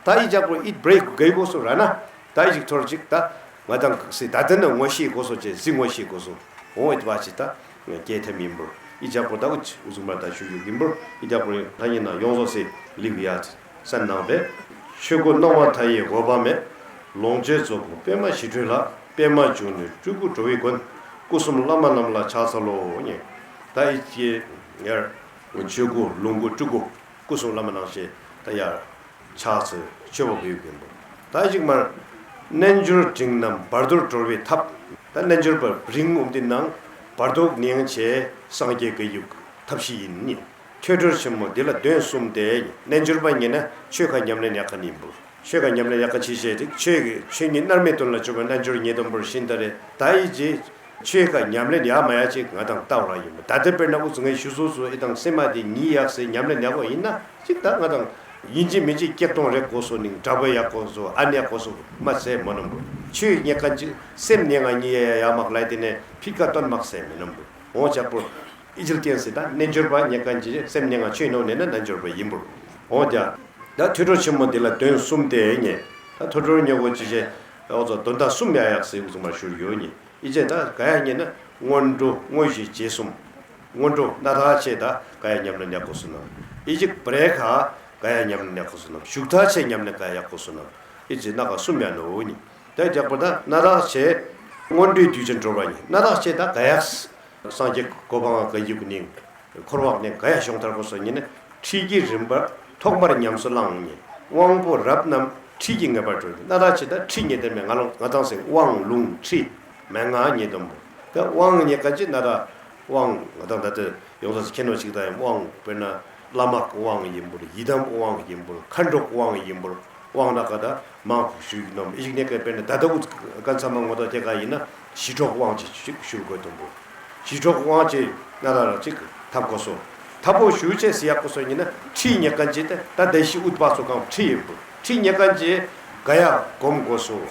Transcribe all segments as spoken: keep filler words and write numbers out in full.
ད་ཨི་ཅག་པོ་ཨིད་བྲེག་གི་གོ་སོ་ར་ན། ད་ཨི་ཅིག་ཐོར་ཅིག་ད་ང་དང་སི་ད་དེ་ནི་ངོ་ཤེས་གོ་སོ་ཅེ་ཟི་ངོ་ཤེས་གོ་སོ། འོ་ཨིད་བ་ཅི་ད་སྐྱེ་ཐེམ་ཡིན་པོ། ཨི་ཅག་པོ་ད་ཨུ་ཅི་ཨུ་ཟུམ་པ་ད་ཞུ་རྒྱུ་ཡིན་པོ། ཨི་ཅག་པོ་ལྷ་ཡིན་ན་ཡོང་བཟོ་སི་ལིག་ཡ་སན་ནང་པས། ཆོས་སྐུ་སྣང་བ་མཐའ་ཡས་འོད་དཔག་མེད། ལོངས་སྤྱོད་རྫོགས་སྐུ་པདྨ་ཞི་ཁྲོའི་ལྷ། པདྨ་འབྱུང་གནས་སྤྲུལ་སྐུ་འགྲོ་བའི་མགོན། སྐུ་གསུམ་བླ་མ་རྣམས་ལ་ཕྱག་འཚལ་ལོ་ཉེ། ད་ཨི་ཅེ་ཡར་ཆོས་སྐུ་ལོངས་སྐུ་སྤྲུལ་སྐུ། སྐུ་གསུམ་བླ་མ་རྣམས་ཞེས་ད་ཡར་ཕྱག་འཚལ་མཆོད་པ་ཕུལ་ཡོད་ཀྱིན་པོ། ད་ཅིག་མར་རྣལ་འབྱོར་འབྲིང་རྣམས་བར་དོར་གྲོལ་བའི་ཐབས། ད་རྣལ་འབྱོར་པ་འབྲིང་འོམ་དེ་ནང་བར་དོ་ནེང་ཆེ་སངས་རྒྱས་ཀྱི་ཡུག་ཐབས་ཤེས་ཡིན་ནི། ཐོས་གྲོལ་ཆེན་མོ་འདི་ལ་དོན་གསུམ་སྟེ། རྣལ་འབྱོར་པ་ཉེ་ན་ཆོས་ཁ་ཉམས་ལེན་ཡག་ག་ནི་ཡིན་པོ། ཆོས་ཁ་ཉམས་ལེན་ཡག་ག་ཆེ་ཤེས་ཏེ་ཆོས་ཀྱི་ཆོས་ཉིད་མནར་མེད་དོན་ལ་འཇུག་པ་རྣལ་འབྱོར་ཉེ་དམ་པོར་ཤིན་ཏ་རེ་ད་ཡི་རྗེ། ཆོས་ཁ་ཉམས་ལེན་ཡག་མ་ཡག་ཅིག་ང་དང་ལྟ་བ་ར་ཡིན་པ། ད་ལྟ་དཔེར་ན་ཨུ་ཚུ་ངའི་ཞུ་སོ་སོ་ཨི་དང་སེམས་མ་དེ་ཉིད་ཡག་སེ་ཉམས་ལེན་ཡག་གོ་ཡིན་ན་ཅིག་ད་ང་དང་ཡིན་གཅིག་མིན་གཅིག་སྐྱེག་གཏོང་རེག་གོ་སོ་ནིང་དྲག་པོ་ཡག་གོ་སོ་ཨ་ནི་ཡག་གོ་སོ་མ་ཟེར་མ་ནམ་པོ། ཆོས་ཉེ་ག་ཅིག་སེམས་ཉེ་ང་ཉི་ཡ་ཡ་ཡ་མག་ལ་དེ་ནས་ཕི་ཀ་སྟོན་མག་ཟེར་མི་ནམ་པོ། འོ་ཅག་པོ་ཨི་ཅིལ་ཏེན་སེ་ད་རྣལ་འབྱོར་པ་ཉེ་ག་ཅིག་སེམས་ཉེ་ང་ཆོས་ནོ་ནས་ན་རྣལ་འབྱོར་པ་ཡིན་པོ། འོ་ཅག་ད་ཐོས་གྲོལ་ཆེན་མོ་འདི་ལ་དོན་གསུམ་སྟེ་ཉེ། ད་ཐོས་གྲོལ་ཉེ་གོ་ཅི་ཞེ་འོ་ཚོ་དོན་དག་གསུམ་ཡ་ཡག་སེ་ཨུ་ཚུ་མ་ཞུར་ཡོད་ཉེ། ཨི་ཅེ་ད་ག་ཡ་ཉེ་ན་སྔོན་འགྲོ་དངོས་གཞི་རྗེས་གསུམ། སྔོན་འགྲོ་སྣ་ཐག་ཆེ་ད་ག་ཡ་ཉམས་ལེན་ཡག་གོ་སོ་ནམ། ཨི་ཅིག་པྲེ་ཁ་ག་ཡ་ཉམས་ལེན་ཡག་གོ་སོ་ནམ། ཞུགས་ཐག་ཆེ་ཉམས་ལེན་ག་ཡག་གོ་སོ་ནམ། ཨི་ཅིག་སྣ་ཁ་གསུམ་ཡ་ནོ་ཉེ། ད་རྒྱག་པ་ད་སྣ་ཐག་ཆེ་སྔོན་འགྲོའི་དུས་ཆེན་གྲོལ་བ་ཉེ། སྣ་ཐག་ཆེ་ད་ག་ཡག་སངས་རྒྱས་གོ་འཕང་ག་ཡུག་ནིང་འཁོར་བ་ནས་ག་ཡ་ཤོང་ཐར་གོ་སོ་ཉེ་ན། ཁྲིད་ཀྱི་རིམ་པ་ཐོག་མར་ཉམས་སུ་བླང་ངོ་། དབང་པོ་རབ་རྣམས་ཁྲིད་ཀྱིས་ངེས་པར་གྲོལ། སྣ་ཐག་ཆེ་ད་ཁྲིད་ཉེ་དེ་མེད་ང་ལོ་ང་ཚང་སེ་དབང་ལུང་ཁྲིད་མན་ངག་ཉེ་དམ་པོ། ད་དབང་ཉེ་ག་ཅི་སྣ་ཐག་དབང་ང་དང་ད་ལྟ་ཡོངས་སུ་ཁྱེད་ནོ་ཞིག་དང་དབང་དཔེར་ན་བླ་མ་དབང་ཡིན་པོ། ཡི་དམ་དབང་ཡིན་པོ། མཁའ་འགྲོ་དབང་ཡིན་པོ། དབང་ན་ག་ད་མང་པོ་ཞུ་ཡི་ནོམ། ཨི་ཞིག་ནས་ག་དཔེར་ན་ད་ལྟ་འུ་ཀན་ཚ་མ་ངོ་ད་དེ་ག་ཡིན་ན་ཞི་ཁྲོ་དབང་ཅིག་ཞུ་དགོས་དམ་པོ། ཞི་ཁྲོ་དབང་ཅེ་ན་ད་ར་ཅིག་ཐབ་གོ་སོ། ཐབ་པོ་ཞུ་ཅེ་སི་ཡག་གོ་སོ་ཡིན་ན་ཁྲིད་ཉེ་ག་ཅེ་ད་ད་ད་ཤི་ཨུཏ་པ་སོ་གང་ཁྲིད་ཡིན་པོ། ཁྲིད་ཉེ་ག་ཅེ་ག་ཡ་སྒོམ་གོ་སོ།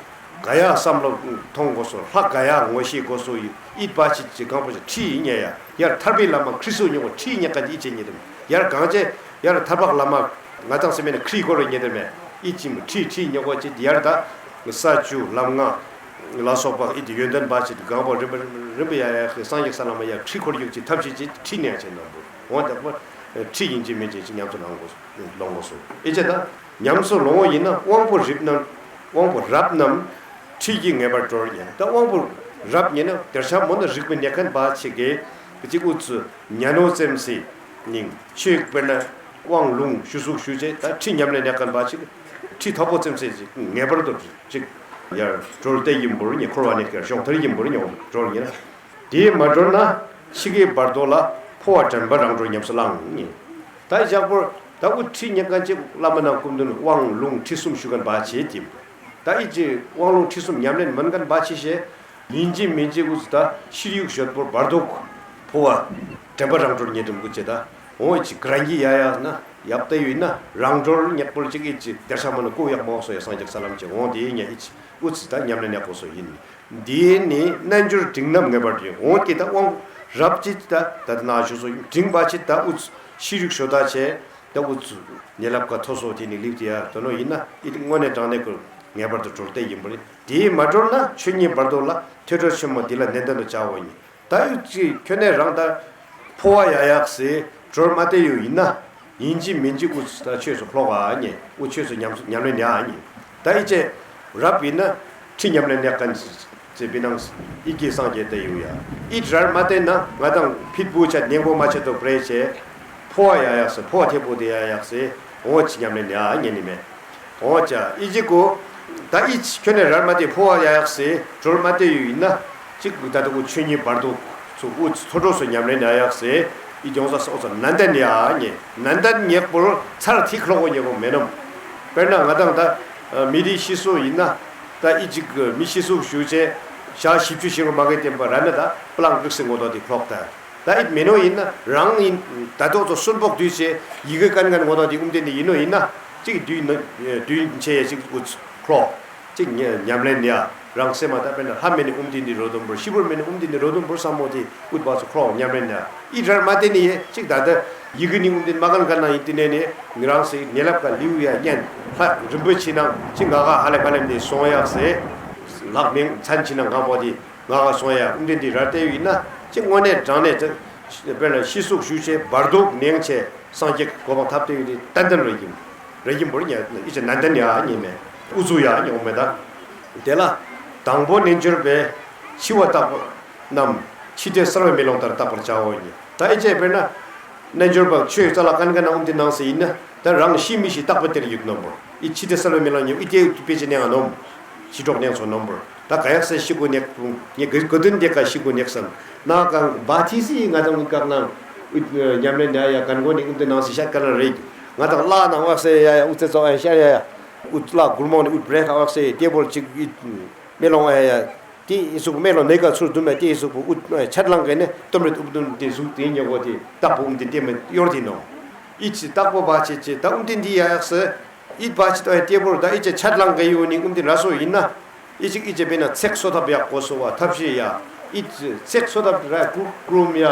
ག་ཡ་བསམ་བློ་ཐོང་གོ་སོ། ལྷ་ག་ཡ་ངོ་ཤེས་གོ་སོ་ཡིན། ཨིད་པ་ཅི་ཅི་གང་པོ་ཅི་ཁྲིད་ཡིན་ཉེ་ཡ། ཡར་ཐར་པའི་བླ་མ་ཁྲི་སུ་ཉེ་གོ་ཁྲིད་ཉེ་ག་ཅེ་ཨི་ཅེ་ཉེ་དམ། ཡར་གང་ཅེ་ཡར་ཐར་པག་བླ་མ་ང་དང་སེ་མེ་ན་ཁྲིད་གོ་རོ་ཉེ་དམ་མེ། ཨི་ཅིམ་ཁྲིད་ཁྲིད་ཉོ་གོ་ཅི་ཡར་ད་ས་བཅུ་ལམ་ལྔ་ལ་སོགས་པ་ཨི་དི་ཡོན་ཏན་པ་ཅི་གང་པོ་རིམ་པ་རིམ་པ་ཡ་ཡ་ཁི་སངས་རྒྱས་ས་ལམ་ཡ་ཁྲི་འཁོར་ཡུག་ཅི་ཐབས་ཤེས་ཅི་ཁྲིད་ནས་ཡ་ཆེ་ནོ་བོ། འོ་དག་པ་ཁྲིད་ཡིན་ཅི་མིན་ཅི་ཅི་ཉམས་སུ་ལོངས་གོ་ལོངས་གོ་སོ། ཨི་ཅེ་ད་ཉམས་སུ་ལོངས་ཡིན་ན་དབང་པོ་རིབ་རྣམས་དབང་པོ་རབ་རྣམས་ཁྲིད་ཀྱིས་ངེས་པར་གྲོལ་ཉེ། ད་དབང་པོ་རབ་ཉེ་ན་དེར་ཆ་མོ་ན་རིག་པའི་གནས་ཁན་པ་ཅི་གེ་ཅིག་ཨུ་ཚུ་ཉ་ནོ་ཙེམ་སི་ནིང་ཆོས་དཔེར་ན། དབང་ལུང་ཞུ་གཟུགས་ཞུ་བྱས་ད་ཁྲིད་ཉམས་ལེན་ཡག་ག་འབའ་ཅིག་ཁྲིད་ཐོབ་པོ་ཙམ་ཟེར་ཅིག་ངེས་པར་དུ་ཅིག་ཡར་གྲོལ་ཏེ་ཡིན་པོར་ཉེ། འཁོར་བ་ནས་ཀྱང་ཤོག་ཐར་ཡིན་པོར་ཉེ་གྲོལ་ཉེ་ན། དེས་མ་གྲོལ་ན་འཆི་ཁའི་བར་དོ་ལ་འཕོ་བ་དྲན་པ་རང་གྲོལ་ཉམས་སུ་བླང་ཉེ། ད་ཞག་པོར་ད་འུ་ཁྲིད་ཉེ་ག་ཅིག་བླ་མ་རྣམས་སྐུ་མདུན་དབང་ལུང་ཁྲིད་གསུམ་ཞུ་ག་འབའ་ཅིག་ཡིན་པོ། ད་ཨི་ཅི་དབང་ལུང་ཁྲིད་གསུམ་ཉམས་ལེན་མིན་ག་འབའ་ཅིག་ཞེས། ཡིན་གཅིག་མིན་གཅིག་འུ་ཚུ་ད་ཤི་ལུས་ཞོད་པོར་བར་དོ་འཕོ་བ་དྲན་པ་རང་གྲོལ་ཉེ་དུ་འུ་ཅེ་ད་འོ་ཅིག་རང་གི་ཡ་ཡ་ན་ཡབ་ཏེ་ཡོད་ན་རང་གྲོལ་ཉག་པོར་ཅིག་ཨི་ཅི་དེར་ཆ་མ་ན་ཀུ་ཡག་མོ་སོ་ཡ་སངས་རྒྱས་ས་ལམ་ཅེ་འོ་དེ་ཉ་ཨི་ཅི་འུ་ཚུ་ད་ཉམས་ལེན་ཡག་པོ་སོ་ཡིན། དེ་ནི་རྣལ་འབྱོར་འབྲིང་རྣམས་ངེས་པར་དུ་འོ་དེ་ད་དབང་རབ་ཅིག་ད་ད་ན་ཞུ་སོ་འབྲིང་པ་ཅིག་ད་འུ་ཚུ་ཤི་ལུས་ཞོད་ད་ཆེ། ད་འུ་ཚུ་ཉེ་ལབ་ཀ་ཐོ་སོ་དེ་ནི་ལིབ་དེ་ཡ་དོ་ནོ་ཡིན་ན་ཨི་དངོས་གནས་དྲང་གནས་ཀུན་ངེས་པར་དུ་གྲོལ་ཏེ་ཡིན་པ་རེད། དེས་མ་གྲོལ་ན་ཆོས་ཉིད་བར་དོ་ལ་ཐོས་གྲོལ་ཆེན་མོ་འདི་ལ་ནན་ཏན་དུ་བྱའོ་ཉེ། ད་ཡུ་ཅི་ཁྱོད་ནས་རང་ད་འཕོ་བ་ཡ་ཡག་སེ་གྲོལ་མ་བསྡད་ཡོད་ཡིན་ན་ཡིན་གཅིག་མིན་གཅིག་འུ་ཚུ་ད་ཆོས་སུ་ལྷོག་ག་ཉེ་འུ་ཆོས་སུ་ཉམས་སུ་ཉམས་ལེན་ཡ་ཉེ། ད་ཡི་ཅེ་རབ་ཡིན་ན་ཁྲི་ཉམས་ལེན་ཡག་ག་ཉེ། ཅེས་པའི་ནང་ཨི་ཀི་སངས་རྒྱས་ཏེ་ཡོད་ཡ། ཨི་རར་མ་བསྟན་ན་ང་དང་ཕིད་བུ་ཆ་ཉེན་པོ་མ་ཆེ་དོ་པྲེ་ཆེ། འཕོ་བ་ཡ་ཡག་སེ་འཕོ་བ་ཐེ་པོ་དེ་ཡ་ཡག་སེ། འོ་ཅི་ཉམས་ལེན་ཡ་ཉན་ནི་མེད། འོ་ཅ་ཨི་ཅི་ཀོ། ད་ཨི་ཅི་ཁྱོད་ནས་རར་མ་བསྟན་འཕོ་བ་ཡ་ཡག་སེ་གྲོལ་མ་བསྟན་ཡོད་ཡིན་ན། གཅིག་ད་ལྟ་ཀོ་ཆོས་ཉིད་བར་དོ་ཚུ་འུ་ཚོ་ཐོ་གྲོགས་སུ་ཉམས་ལེན་ཡ་ཡག་སེ། ཨི་ཀྱང་ས་སོ་སོ་ནན་ཏན་ཡ་ཉན་ནན་ཏན་ཉེག་པོར་ཚར་ཐིག་ལོག་གོ་ཉེ་གོ་མེད་ནམ། དཔེར་ན་ང་དང་ད་མི་རིགས་ཤི་སོ་ཡིན་ན། ད་ཨི་ཅིག་མི་ཤི་སོ་ཞུ་ཆེ། ཞག་བཞི་བཅུ་ཞིག་མ་གི་བསྟན་པ་ར་ན་ད་པ་ལང་རིགས་སེ་ངོ་ཐོག་དེ་ཕོག་ད། ད་ཨི་མེ་ནོ་ཡིན་ན་རང་ཡིན། ད་ཏོག་ཏོ་སུན་པོག་དུས་ཆེ་ཡི་གེ་ཀན་ཀན་ངོ་ཐོག་དེ་ཨུམ་བསྟན་དེ་ཡིན་ནོ་ཡིན་ན། ཅིག་དུས་ནི་དུས་ཆེ་ཡ་ཅིག་འུ་ཚོ་ཁྲོ། ཅིག་ཉ་ཉམས་ལེན་ཡ་རང་སེམས་མ་ད་དཔེར་ན་ལྷ་མེ་ནི་ཨུམ་བསྟན་དེ་རོ་དུམ་བུར་ཤི་བུར་མེ་ནི་ཨུམ་བསྟན་དེ་རོ་དུམ་བུར་བསམ་མོ་དེ་འུ་ཚོ་ཁྲོ་ཉམས་ལེན་ཡ་ཨི་རར་མ་བསྟན་ནི་ཡེ་ཅིག་ད་ད། ཡི་གེ་ནི་འུ་དེ་མ་གན་ག་ན་ཡིན་དེ་ནས་ནས་ངི་རང་སེ་ཉེ་ལབ་ཀ་ལིའུ་ཡ་ཉན་ལྷ་རིན་པོ་ཆེ་ནང་ཅི་ང་ག་ཧ་ལེ་ཧ་ལེ་འདི་སོང་ཡག་སེ་ལག་མིང་མཚན་ཆེ་ན་ང་པོ་དེ་ང་ག་སོང་ཡག་འུ་དེ་འདི་ར་ལྟ་ཡུ་ཡིན་ན་ཅི་དངོས་གནས་དྲང་གནས་དཔེར་ན་ཤི་སུག་ཞུ་ཆེ་བར་དུ་ནེང་ཆེ་སངས་རྒྱས་གོ་འཕང་ཐབས་དེ་ཡུ་དེ་ཏན་ཏན་རེ་ཡིན་རེ་ཡིན་པོར་ཉན་ཨི་ཅི་ནན་ཏན་ཡ་ཉེ་མེ་ཨུ་ཚུགས་ཡ་ཉེ་འོ་མེ་ད་དེ་ལ་དང་པོ་ནན་འབྱོར་པའི་འཆི་བ་བརྟག་པ་རྣམས་འཆི་ལྟས་གསལ་བའི་མེ་ལོང་ལྟར་བརྟག་པར་བྱའོ་ཉེ་ད་ཨི་ཅི་དཔེར་ན། རྣལ་འབྱོར་པ་ཆོས་རྩ་ལ་ཀན་ཀ་ན་འུམ་དེ་ནང་སེ་ཡིན་ན་ད་རང་ཤི་མི་ཤི་བརྟག་པ་དེར་ཡོད་ནོམ་པོ། ཨི་ཕྱི་དེ་གསལ་བའི་མེ་ལོང་ཉོ་ཨི་དེ་དཔེ་ཅི་ནས་ང་ནོམ། ཤི་གྲོགས་ནས་ཚོ་ནོམ་པོ། ད་ག་ཡག་སེ་ཤི་གོ་ནས་ངས་ག་ག་དུན་དེ་ཀ་ཤི་གོ་ནས་སམ། ན་གང་བ་ཐི་སི་ང་དང་ངི་བཀག་ན་ཨུད་ཉམས་ལེན་ཡ་ཡ་གན་གོ་ནས་འུམ་དེ་ནང་སེ་ཤ་ཀ་ན་རེད། ང་དང་བླ་ན་བག་སེ་ཡ་ཡ་ཨུ་ཚེ་ཚོ་ཨན་ཤ་ཡ་ཡ། ཨུད་བླ་གུར་མོང་ནས་ཨུད་བྲེ་ཁ་བག་སེ་ཏེ་བོར་ཅིག་ཨི། མེ་ལོང་ཨ་ཡ། དེ་ཡི་གཟུགས་མེ་ལོང་ནེ་ག་ཚུར་དུ་མེ་དེ་ཡི་གཟུགས་པོ་ཨུ་ཆད་ལང་གི་ནི་གཏུམ་རེ་ཨུབ་དུམ་དེ་གཟུགས་དེ་ཉེ་གོ་དེ་བདག་པོ་ཨུམ་དེ་ལྟད་མོ་གཡོར་དེ་ནོ། ཨི་ཅི་བདག་པོ་བ་ཅེ་ཅེ་ད་ཨུམ་དེ་འདི་ཡ་ཡག་སེ། ཨི་བ་ཅི་ཏོ་ཡ་ཏེ་བོར་ད་ཨི་ཅི་ཆད་ལང་གི་ཡོ་ནི་ཨུམ་དེ་ར་སོ་ཡིན་ན། ཨི་ཅིག་ཨི་ཅི་བེ་ན་ཚེག་སོ་ཐབ་ཡག་གོ་སོ་བ་ཐབ་ཤེས་ཡ། ཨི་ཅི་ཚེག་སོ་ཐབ་ར་ཀུ་ཀྲུམ་ཡ།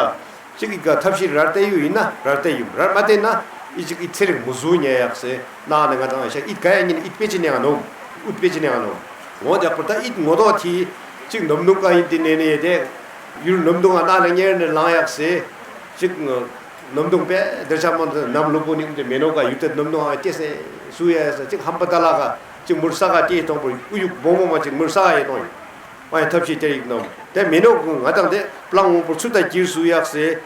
གཅིག་གི་ཀ་ཐབས་ཤེས་རར་བལྟས་ཡོད་ཡིན་ན་རར་བལྟས་ཡོད་རར་མ་བལྟས་ན་ཨི་གཅིག་ཨི་ཚེ་རིང་མུ་ཟུ་ཉལ་ཡག་སེ་ན་ནི་ང་དང་ཤ་ཨི་ག་ཡ་ཉིན་ཨི་དཔེ་ཅི་ནས་ང་ནོམ་ཨུད་དཔེ་ཅི་ནས་ང་ནོམ། ངོ་རྒྱག་པར་ད་ཨི་ངོ་ཏོག་ཐི་གཅིག་ནོམ་ནུང་ཀ་ཡིན་དེ་ནས་ནས་དེ་ཡུལ་ནོམ་ནུང་ང་ན་ནི་ཉེར་ནས་ལང་ཡག་སེ་གཅིག་ནོམ་ནུང་པས་དེར་ཆ་མོ་ནམ་ལུག་པོ་ནི་དེ་མེ་ནོ་ཀ་ཡུལ་དེ་ནོམ་ནུང་ཨ་ཏེ་སེ་སུ་ཡ་སེ་གཅིག་ཧམ་པ་ད་ལ་ཀ་གཅིག་མུར་ས་ཀ་ཏེ་གཏོང་པོ་ཨུ་ཡུག་བོང་བོ་མ་གཅིག་མུར་ས་ཀ་ཡེ་གཏོང་ཡོད། ཨ་ཡ་ཐབས་ཤེས་དེར་ཡིག་ནོམ། དེ་མི་ནོ་ང་དང་དེ་པླང་འོང་པོ་ཚུ་ད་གྱིར་སུ་ཡག་སེ།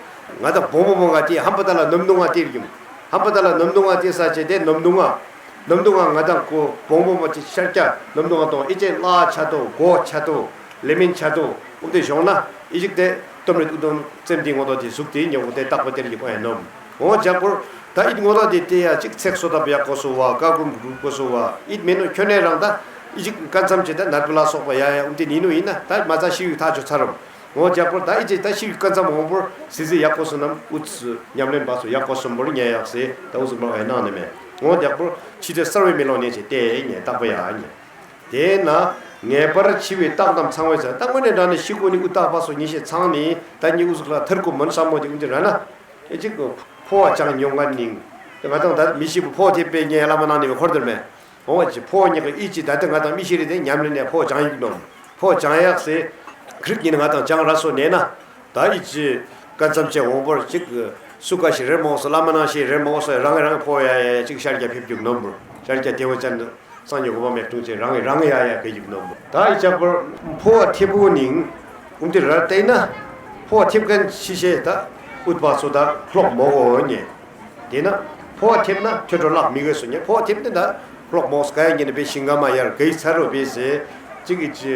ང་དང་བོང་བོ་བོང་ང་དེ་ཧམ་པ་ད་ལ་ནོམ་ནུང་ང་དེར་ཡིན། ཧམ་པ་ད་ལ་ནོམ་ནུང་ང་དེ་ས་ཆེ་དེ་ནོམ་ནུང་ང་། ནོམ་ནུང་ང་ང་དང་ཀོ་བོང་བོ་བོང་ཅི་ཤར་ཀྱ་ནོམ་ནུང་ང་དང་ཨི་ཅེ་ལ་ཆ་དོ་གོ་ཆ་དོ་ལེ་མིན་ཆ་དོ་འོ་དེ་ཤོང་ན་ཨི་ཅིག་དེ་སྟོམ་རེ་ཏུ་དོམ་ཙེམ་དེ་ངོ་དོ་དེ་ཟུག་དེ་ཉོ་གོ་དེ་རྟག་པ་དེར་ཡིག་ཨ་ཡ་ནོམ། འོ་ཇག་པོར་ད་ཨིད་ངོ་ད་དེ་དེ་ཡ་གཅིག་ཚེག་སོ་ད་པ་ཡག་གོ་སོ་བ་ཀ་ཀུམ་རུ་གོ་སོ་བ་ཨིད་མེ་ནོ་ཁྱོད་ནས་རང་ད་ཨི་ཅིག་ཀ་མཚམས་ཅི་ད་ནར་བུ་ལ་སོགས་པ་ཡ་ཡ་འུམ་དེ་ནི་ནོ་ཡིན་ན་ད་མ་ཚ་ཤི་ཡུག་ཐག་ཆོད་ཚར་རམ། འོ་ཇག་པོར་ད་ཨི་ཅིག་ད་ཤི་ཡུག་ཀ་མཚམས་འོང་པོར་སི་སི་ཡག་གོ་སོ་ནམ་ཨུ་ཙི་ཉམས་ལེན་པ་སོ་ཡག་གོ་སོ་འབོར་ཉེ་ཡག་སེ་ད་ཨུ་ཙི་མ་ཨེ་ནང་ནས་མེ། འོ་ཇག་པོར་ཕྱི་དེ་གསར་བའི་མེ་ལོང་ནས་ཅི་དེ་ཉེ་རྟག་པ་ཡ་ཉེ། དེས་ན་ངེས་པར་འཆི་བའི་རྟགས་རྣམས་ཚང་བའི་ཚེ་ད་དངོས་གནས་དྲང་ནས་ཤི་གོ་ནི་ཨུ་རྟག་པ་སོ་ཉེ་ཤེས་ཚང་ནི་ད་ཉི་ཨུ་ཙི་ལ་ཐར་གོ་མོན་ས་མོ་དེ་ཨུ་ཙི་ར་ན། ཨེ་ཅིག་ཕོ་བ་ཅང་ཉོ་ང་ནིང་། ང་དང་ད་མི་ཤི་བུ་ཕོ་དེ་པེ་ཉེ་བླ་མ་ནང་ནས་འཁོར་དེར་མེད། འོང་བ་ཅི་ཕོ་ཉེ་གི་ཨི་ཅི་ད་ལྟ་ང་དང་མི་ཤི་རེ་དེ་ཉམས་ལེན་ནས་ཕོ་ཅང་ཡིག་ནོམ། ཕོ་ཅང་ཡག་སེ། ཁྲིག་ཉིན་ང་དང་ཅང་ར་སོ་ནས་ན། ད་ཨི་ཅི་ཀ་ཙམ་ཅེ་འོང་བར་ཅིག་སུ་ཀ་ཤི་རེ་མོ་སོ་བླ་མ་ནང་ཤི་རེ་མོ་སོ་རང་རང་ཕོ་ཡ་ཡ་ཅིག་ཤར་རྒྱ་ཕེབས་རྒྱུག་ནོམ་བུ་ཤར་རྒྱ་དེ་བ་ཅན་སང་ཉོ་གོ་བ་མེད་ཀྲུང་ཅེ་རང་རང་ཡ་ཡ་གེ་རྒྱུག་ནོམ་བུ་ད་ཨི་ཅག་པར་ཕོ་བ་ཐེ་བོ་ནིང་ཨུམ་དེ་ར་བལྟས་ན། ཕོ་བ་ཐེབས་མཁན་ཤི་ཤེས་ད་ཨུད་པ་ཚོ་ད་ལྷོག་མོ་གོ་ཉེ། དེས་ན་ཕོ་བ་ཐེབས་ན་ཁྱོད་ཁྲོ་ལག་མི་དགོས་སོ་ཉེ་ཕོ་བ་ཐེབས་ནི་ད་ལྷོག་མོ་སྐ་ཡ་ཉེ་ནི་པའི་ཤིང་ག་མ་ཡར་གེ་ཚ་རོ་བེ་སེ་གཅིག་གི་ཅི་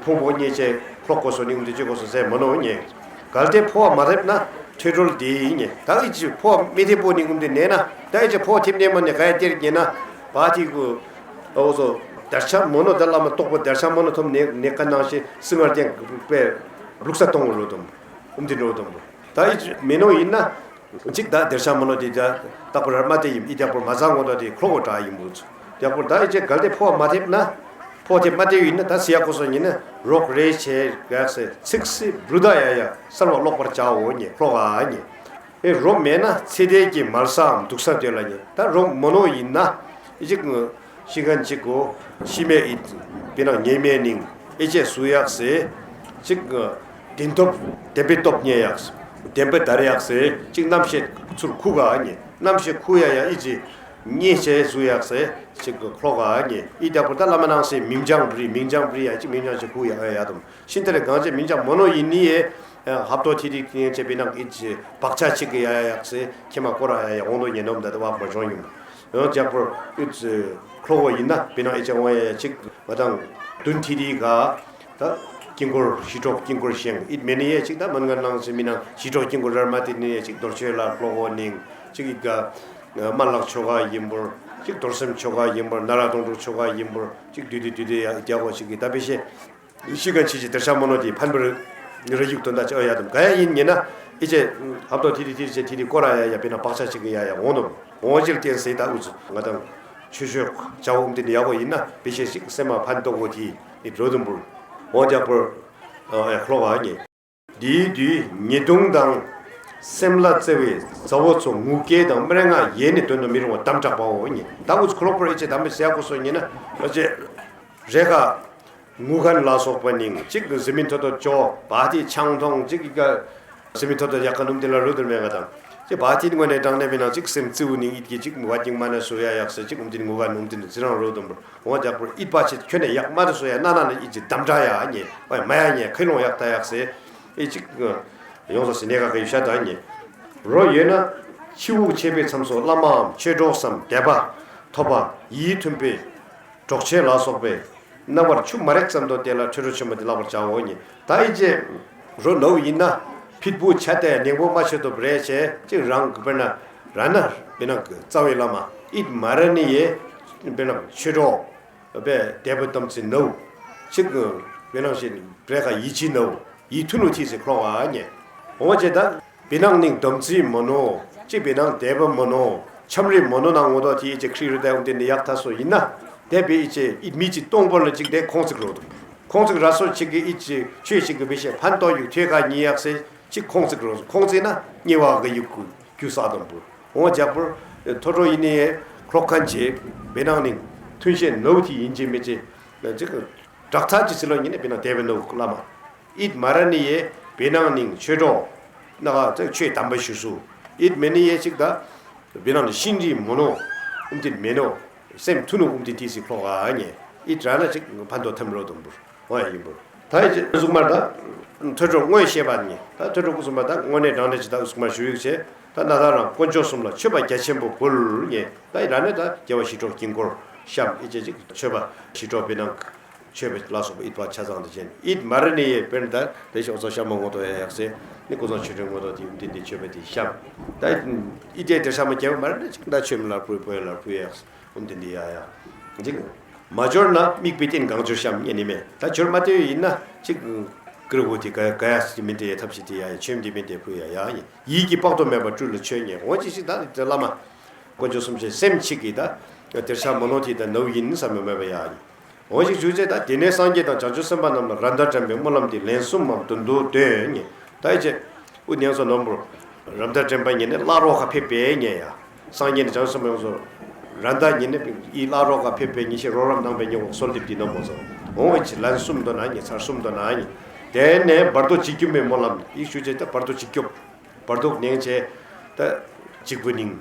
ཕུང་པོ་ཉེ་ཆེ་ལྷོག་གོ་སོ་ནི་ཨུམ་དེ་ཅི་གོ་སོ་ཟེ་མོ་ནོ་ཉེ། གལ་ཏེ་ཕོ་བ་མ་ཐེབས་ན་ཁྲོ་ཁྲོལ་དེ་ཡིན་ཉེ་ད་གི་ཅི་ཕོ་བ་མི་ཐེབས་པོ་ནི་ཨུམ་དེ་ནས་ན་ད་གི་ཅི་ཕོ་བ་ཐེབས་ནས་མ་ནི་ག་ཡ་དེར་ཉེ་ན་བ་ཐི་གུ། ཨོ་སོ། དར་ཆ་མོ་ནོ་ད་བླ་མ་རྟོགས་པ་དར་ཆ་མོ་ནོ་ཐོམ་ནེ་ནེ་ཀ་ནང་ཤེ་སི་ངར་ཏེང་པེ་བླུག་ས་གཏོང་རོ་དོམ། ཨུམ་དེ་འགྲོ་དོམ། ད་ཨི་མེ་ནོ་ཡིན་ན། གཅིག་ད་དར་ཆ་མོ་ནོ་དེ་ད་རྟག་པར་མ་དེ་ཡིན་ཨི་རྟག་པར་མ་ཚང་ངོ་ད་དེ་ཁྲོ་བོ་དྲག་ཡིན་པོ་ཚུ། རྟག་པར་ད་ཨི་ཅེ་གལ་ཏེ་ཕོ་བ་མ་ཐེབས་ན། ཕོ་བ་ཐེབས་མ་དེ་ཡིན་ན་ད་སི་ཡ་ཀོ་སོ་ཉིན་ན་རོགས་རེ་ཆེ་ག་སེ་ཚིག་སི་བུ་རུ་ད་ཡ་ཡ་གསར་བ་ཀློག་པར་བྱའོ་ཉེ་ཁྲོ་ག་ཉེ། ཨེ་རོ་མེད་ན་ཚེ་འདས་ཀྱི་མལ་སའམ་འདུག་ས་དེ་ལ་ཉེ་ད་རོ་མོ་ནོ་ཡིན་ན་ཨི་ཅིག་ཤི་གན་ཅིག་གོ་ཤི་མེད་ཨི་པི་ན་ཉེ་མེད་ནིང་ཨེ་ཅེ་སུ་ཡག་སེ་གཅིག་བདེན་སྟོབས་བདེན་པའི་སྟོབས་ཉེ་ཡག་བདེན་པའི་དར་ཡག་སེ་གཅིག་རྣམ་ཤེས་ཚུར་ཁུ་ག་ཉེ་རྣམ་ཤེས་ཁུ་ཡ་ཡ་ཨི་ཅི་ཉེ་ཆེ་སུ་ཡག་སེ་གཅིག་ཁྲོ་ག་ཉེ་ཨི་རྟག་པར་ད་བླ་མ་ནང་སེ་མིང་བྱང་བྲི་མིང་བྱང་བྲི་ཡ་གཅིག་མིང་བྱང་ཅིག་ཁུ་ཡ་ཡ་དུམ། ཤིན་ཏུ་རེ་གང་ཅི་མིན་ཀྱང་མོ་ནོ་ཡིན་ནི་ཡེ། ཧབ་ཏོ་ཐི་རི་ཀྱི་ཅེ་པི་ནང་ཨི་ཅི་བག་ཆགས་ཅིག་གི་ཡ་ཡ་ཡག་སེ་ཁྱེད་མ་སྐོར་ཡ་ཡ་འོང་དོ་ཉེ་ནོམ་ད་དེ་བག་མ་བྱུང་ཡིན། ཡང་ཇག་པོར་ཨི་ཅི་ཁྲོ་བོ་ཡིན་ན་པི་ནང་ཨི་ཅི་འོང་ཡ་ཡ་ཅིག་མ་དང་བདུན་ཐི་རི་ག་ད་དཀྱིལ་འཁོར་ཞི་ཁྲོ་དཀྱིལ་འཁོར་བཞེངས་ཨིད་མེ་ནི་ཡེ་ཅིག་ད་མན་ངན་ནང་སེ་མི་ནང་ཞི་ཁྲོ་དཀྱིལ་འཁོར་རར་མ་དེ་ནི་ཡེ་ཅིག་རྡོར་ཆོས་ལ་ཁྲོ་བོ་ནིང་ཅིག་ཨི་ག་མ་ལག་ཆོ་ག་ཡིན་པོར་ཅིག་རྡོར་སེམས་ཆོ་ག་ཡིན་པོར་ན་ར་དོང་གྲུབ་ཆོ་ག་ཡིན་པོར་ཅིག་དུས་དུས་དུས་དུས་ཡ་རྒྱ་གོ་ཅིག་གི་ད་པེ་ཤེ། ཤི་གན་ཆི་ཆི་དེར་ཤ་མོ་ནོ་དེ་ཕན་པར་རི་ཡུག་དོན་དག་ཅི་ཨ་ཡ་དམ་ག་ཡ་ཡིན་ཉེ་ན་ཨི་ཅེ་ཧབ་ཏོ་ཐི་རི་ཐི་རི་ཅེ་ཐི་རི་ཀོ་ར་ཡ་ཡ་པེ་ན་བག་ཆགས་ཅིག་གི་ཡ་ཡ་འོང་དོ་འོང་ཅིར་བརྟེན་སེ་ད་ཨུ་ཙུ་ང་དང་ཆོས་ཆོས་བྱ་བ་འུམ་དེ་ནི་ཡག་པོ་ཡིན་ན་པེ་ཤེ་ཞིག་སེམས་མ་ཕན་ཐོགས་གོ་དེ་ནི་འགྲོ་དུམ་བུར་འོང་རྒྱག་པར་ཨ་ཁ་ལོ་ག་ཉེ། དེའི་དུས་ཉེས་ལྟུང་དང་ སེམས་ལ་བརྩེ་བའི་མཛའ་བོ་ཚོ་ངུ་སྐད་དང་སྨྲེ་སྔགས་ཡེ་ནས་འདོན་དུ་མི་རུང་བ་དམ་དྲག་པའོ་ཉེ། ད་འུ་ཚོ་ཁོ་ལོ་པོར་ཨི་ཅེ་དམ་པའི་ཟས་གོ་སོ་ཉེ་ན་ཨོ་ཅེ་རེ་ཁ་ངུ་མཁན་ལ་སོགས་པ་ནིང་གཅིག་གཟི་མིན་ཐོ་ཐོ་ཅོ་བ་དེ་ཆང་འཐུང་གཅིག་གི་གཟི་མིན་ཐོ་ཐོ་ཡག་ག་ནུམ་དེ་ལ་རུ་དུར་མེད་ག་དང་གཅིག་བ་དེ་དངོས་གནས་དྲང་གནས་པའི་ནང་གཅིག་སེམས་རྩེ་བོ་ནིང་ཨིད་ཀྱི་གཅིག་བ་གཅིག་མ་ན་སུ་ཡ་ཡག་སེ་གཅིག་ཨུམ་དེ་ངུ་ག་ནུམ་དེ་ནི་ཚི་རང་རུ་དུམ་པོ་འོང་རྒྱག་པོར་ཨིད་པ་ཆེ་ཁྱོད་ནས་ཡག་མ་དུ་སུ་ཡ་ན་ན་ནི་ཨིད་ཀྱི་དམ་དྲག་ཡ་ཉེ་བ་མ་ཡ་ཉེ་ཁའི་ལོང་ཡག་ད་ཡག་སེ་ཨི་གཅིག་ཡོངས་སུ་ཟིན་ནས་ག་གི་ཡུ་ཤ་དང་ཉེ། རོ་ཡོད་ན་ཕྱི་དབུགས་ཆད་པའི་མཚམས་སུ་བླ་མའམ་ཆོས་གྲོགས་སམ་དད་པ་ཐོབ་པ་ཡིད་མཐུན་པའི་གྲོགས་མཆེད་ལ་སོགས་པའི་རྣམ་པར་ཆུ་མ་རེག་ཙམ་དུ་དེ་ལ་ཁྲོ་ཁྲོ་ཆུ་མ་དེ་བརླག་པར་བྱའོ་ཉེ། ད་ཨི་ཅེ་རོ་ནོ་ཡིན་ན་ཕིད་བུ་ཆ་དེ་ནེང་པོ་མ་ཆོད་དུ་རེ་ཆེ་གཅིག་རང་གི་དཔེར་ན་ར་ན་བི་ན་གི་རྩ་བའི་བླ་མ་ཨིད་མ་ར་ནི་ཡེ་བི་ན་ཆོས་གྲོགས། པའི་དད་པ་དམ་ཚིག་ནོ། གཅིག་བེ་ནང་བཞིན་བྲེ་ཁ་ཡིད་ཆེས་ནོ། ཡིད་མཐུན་ནོ་ཐིས་སེ་ཁོ་ལོ་བ་ཉེ། འོང་བ་ཅེ་ད་བེ་ནང་ནིང་དམ་ཚིག་མོ་ནོ། གཅིག་བེ་ནང་དད་པ་མོ་ནོ། ཆམ་རིམ་མོ་ནོ་ནང་ངོ་ཏོ་ཐི་ཡི་ཅེ་ཁྲི་རུ་དད་འོང་དེ་ནི་ཡག་ཐ་སོ་ཡིན་ན། དད་པའི་ཡི་ཅེ་ཡིད་མི་ཅི་སྟོང་པོ་ལ་གཅིག་དེ་ཁོང་ཚིག་རོ་དུ། ཁོང་ཚིག་ར་སོ་གཅིག་གི་ཡི་ཅེ་ཆོས་གཅིག་གི་བེ་ཤེ་ཕན་ཏོ་ཡུག་ཐོས་ཁ་ཉི་ཡག་སེ་གཅིག་ཁོང་ཚིག་རོ་ཁོང་ཚིག་ན་ཉེ་བ་གི་ཡུག་གུ། རྒྱུ་ས་དང་པོ། འོང་རྒྱག་པོར། ཐོ་ཐོ་ཡིན་ནི་ཁོག་ཁན་ཆེ། བེ་ནང་ནིང་མཐུན་ཤེས་ནོ་ཐི་ཡིན་གྱི་མི་ཆེ། ཅིག་བྲག་ཐག་ཅི་སི་ལོ་ཡིན་ནི་བེ་ནང་དེ་བེ་ནོ་བླ་མ། ཨིད་མ་ར་ནི་ཡེ་བེ་ནང་ནིང་ཆོས་གྲོགས། ན་ག་ཚེ་ཆོས་དམ་པ་ཞུ་སུ། ཨིད་མེ་ནི་ཡེ་ཅིག་ད། བེ་ནང་ནི་ཤིན་རི་མོ་ནོ། ཨུམ་ཏིན་མེ་ནོ། སེམས་ཐུ་ནོ་ཨུམ་ཏིན་ཏི་སི་ཁོག་ག་ཉེ། ཨིད་ར་ན་ཅིག་ཕན་ཐོགས་ཐམ་རོ་དུམ་བུར། ཧོ་ཡ་ཡིན་པོ། ད་ཡི་གཟུགས་མར་ད། ཐོས་གྲོགས་དངོས་བཤད་པ་ནི། ད་ཐོས་གྲོགས་ཀུ་གསུམ་པ་ད་དངོས་གནས་དྲང་གནས་ཇི་ལྟར་གཟུགས་མར་ཞུ་ཡིག་བྱས། ད་ན་ད་རང་དཀོན་མཆོག་གསུམ་ལ་མཆོད་པ་རྒྱ་ཆེན་པོ་འབུལ་ངེས། ད་ཡི་ར་ནས་ད་རྒྱལ་བ་ཞི་ཁྲོ་དཀྱིལ་འཁོར་བཤམས་ཨི་ཅེ་ཅིག་མཆོད་པ་ཞི་ཁྲོ་པའི་ནང་། མཆོད་པ་ལ་སོགས་པ་ཨིད་པ་ཆ་ཚང་དུ་བྱས་ནས་ཨིད་མ་ར་ནི་ཡེ་དཔེར་ན་ད་དེ་ཞོག་ཚོ་ཤ་མོ་ངོ་ཏོ་ཡ་ཡག་སེ་ནི་ཀུ་ཚང་ཆོས་སྒྲོན་ངོ་ཏོ་དེ་ཡུམ་དེ་འདི་མཆོད་པ་དེ་བཤམས། ད་ཨི་ཅེ་དེ་ཤ་མོ་རྒྱལ་བ་མ་ར་ནི་ཅིག་ད་ཆོས་མི་ལ་ཕུལ་བོ་ཡ་ལ་ཕུལ་ཡག་སེ། འོན་ཏེ་འདི་ཡ་ཡ། འཇིག་མ་འབྱོར་ན་དམིགས་པའི་རྟེན་གང་འབྱོར་བཤམས་ཉེ་ནི་མེད། ད་འབྱོར་མ་སྟེར་ཡོད་ཡིན་ན་གཅིག་ཀིར་བོ་དེ་ག་ག་ཡ་སི་མི་འདྲེ་ཡ་ཐབས་ཤེས་དེ་ཡ་ཡ་ཆོས་འདི་མི་འདྲེ་ཕུ་ཡ་ཡ་ཡིན་ཡིད་ཀྱི་དཔག་ཏུ་མེད་པ་སྤྲུལ་ལ་ཆོས་ཉེ་འོ་ཅི་ཞིག་ད་དེ་བླ་མ། དཀོན་མཆོག་གསུམ་ཆེ་སེམས་གཅིག་གིས་ད་དེར་ཆ་མ་ནོ་དེ་ད་ནོ་ཡིན་བསམ་མི་མེད་པ་ཡ་ཡིན། འོ་ཞིག་ཞུ་ཚེ་ད་དེ་ནས་སངས་རྒྱས་དང་བྱང་ཆུབ་སེམས་དཔའ་རྣམས་ལ་ར་མདའ་འདྲེན་པའི་སྨོན་ལམ་འདི་ལན་གསུམ་མམ་བདུན་དུ་འདོན་ཉེ་ད་ཡི་ཅེ། ཨུ་ཉན་སོ་ནོམ་པོར། ར་མདའ་འདྲེན་པ་ཉིད་ནི་བླ་རོགས་ཁ་ཕེབས་པའི་ཉེ་ཡ། སངས་རྒྱས་ནི་བྱང་སེམས་ཡོངས་སུ། ར་མདའ་ཉིད་ནི་ཨི་བླ་རོགས་ཁ་ཕེབས་པའི་ཉེ་ཤེས་རོགས་རམ་གནང་པའི་ཉེ་འོག་གསོལ་འདེབས་འདི་ནོམ་པོ་ཚོ། འོང་བའི་ཕྱིར་ལན་གསུམ་འདོན་ན་ཉེ་ཚར་གསུམ་འདོན་ན་ཉེ། དེ་ནས་བར་དོ་འཇིགས་སྐྱོབ་པའི་སྨོན་ལམ་ཡིག་ཞུ་བྱེད་ད་བར་དོ་འཇིགས་སྐྱོབ། བར་དོ་ནེང་བྱེད། ད། འཇིགས་པོ་ནིང་།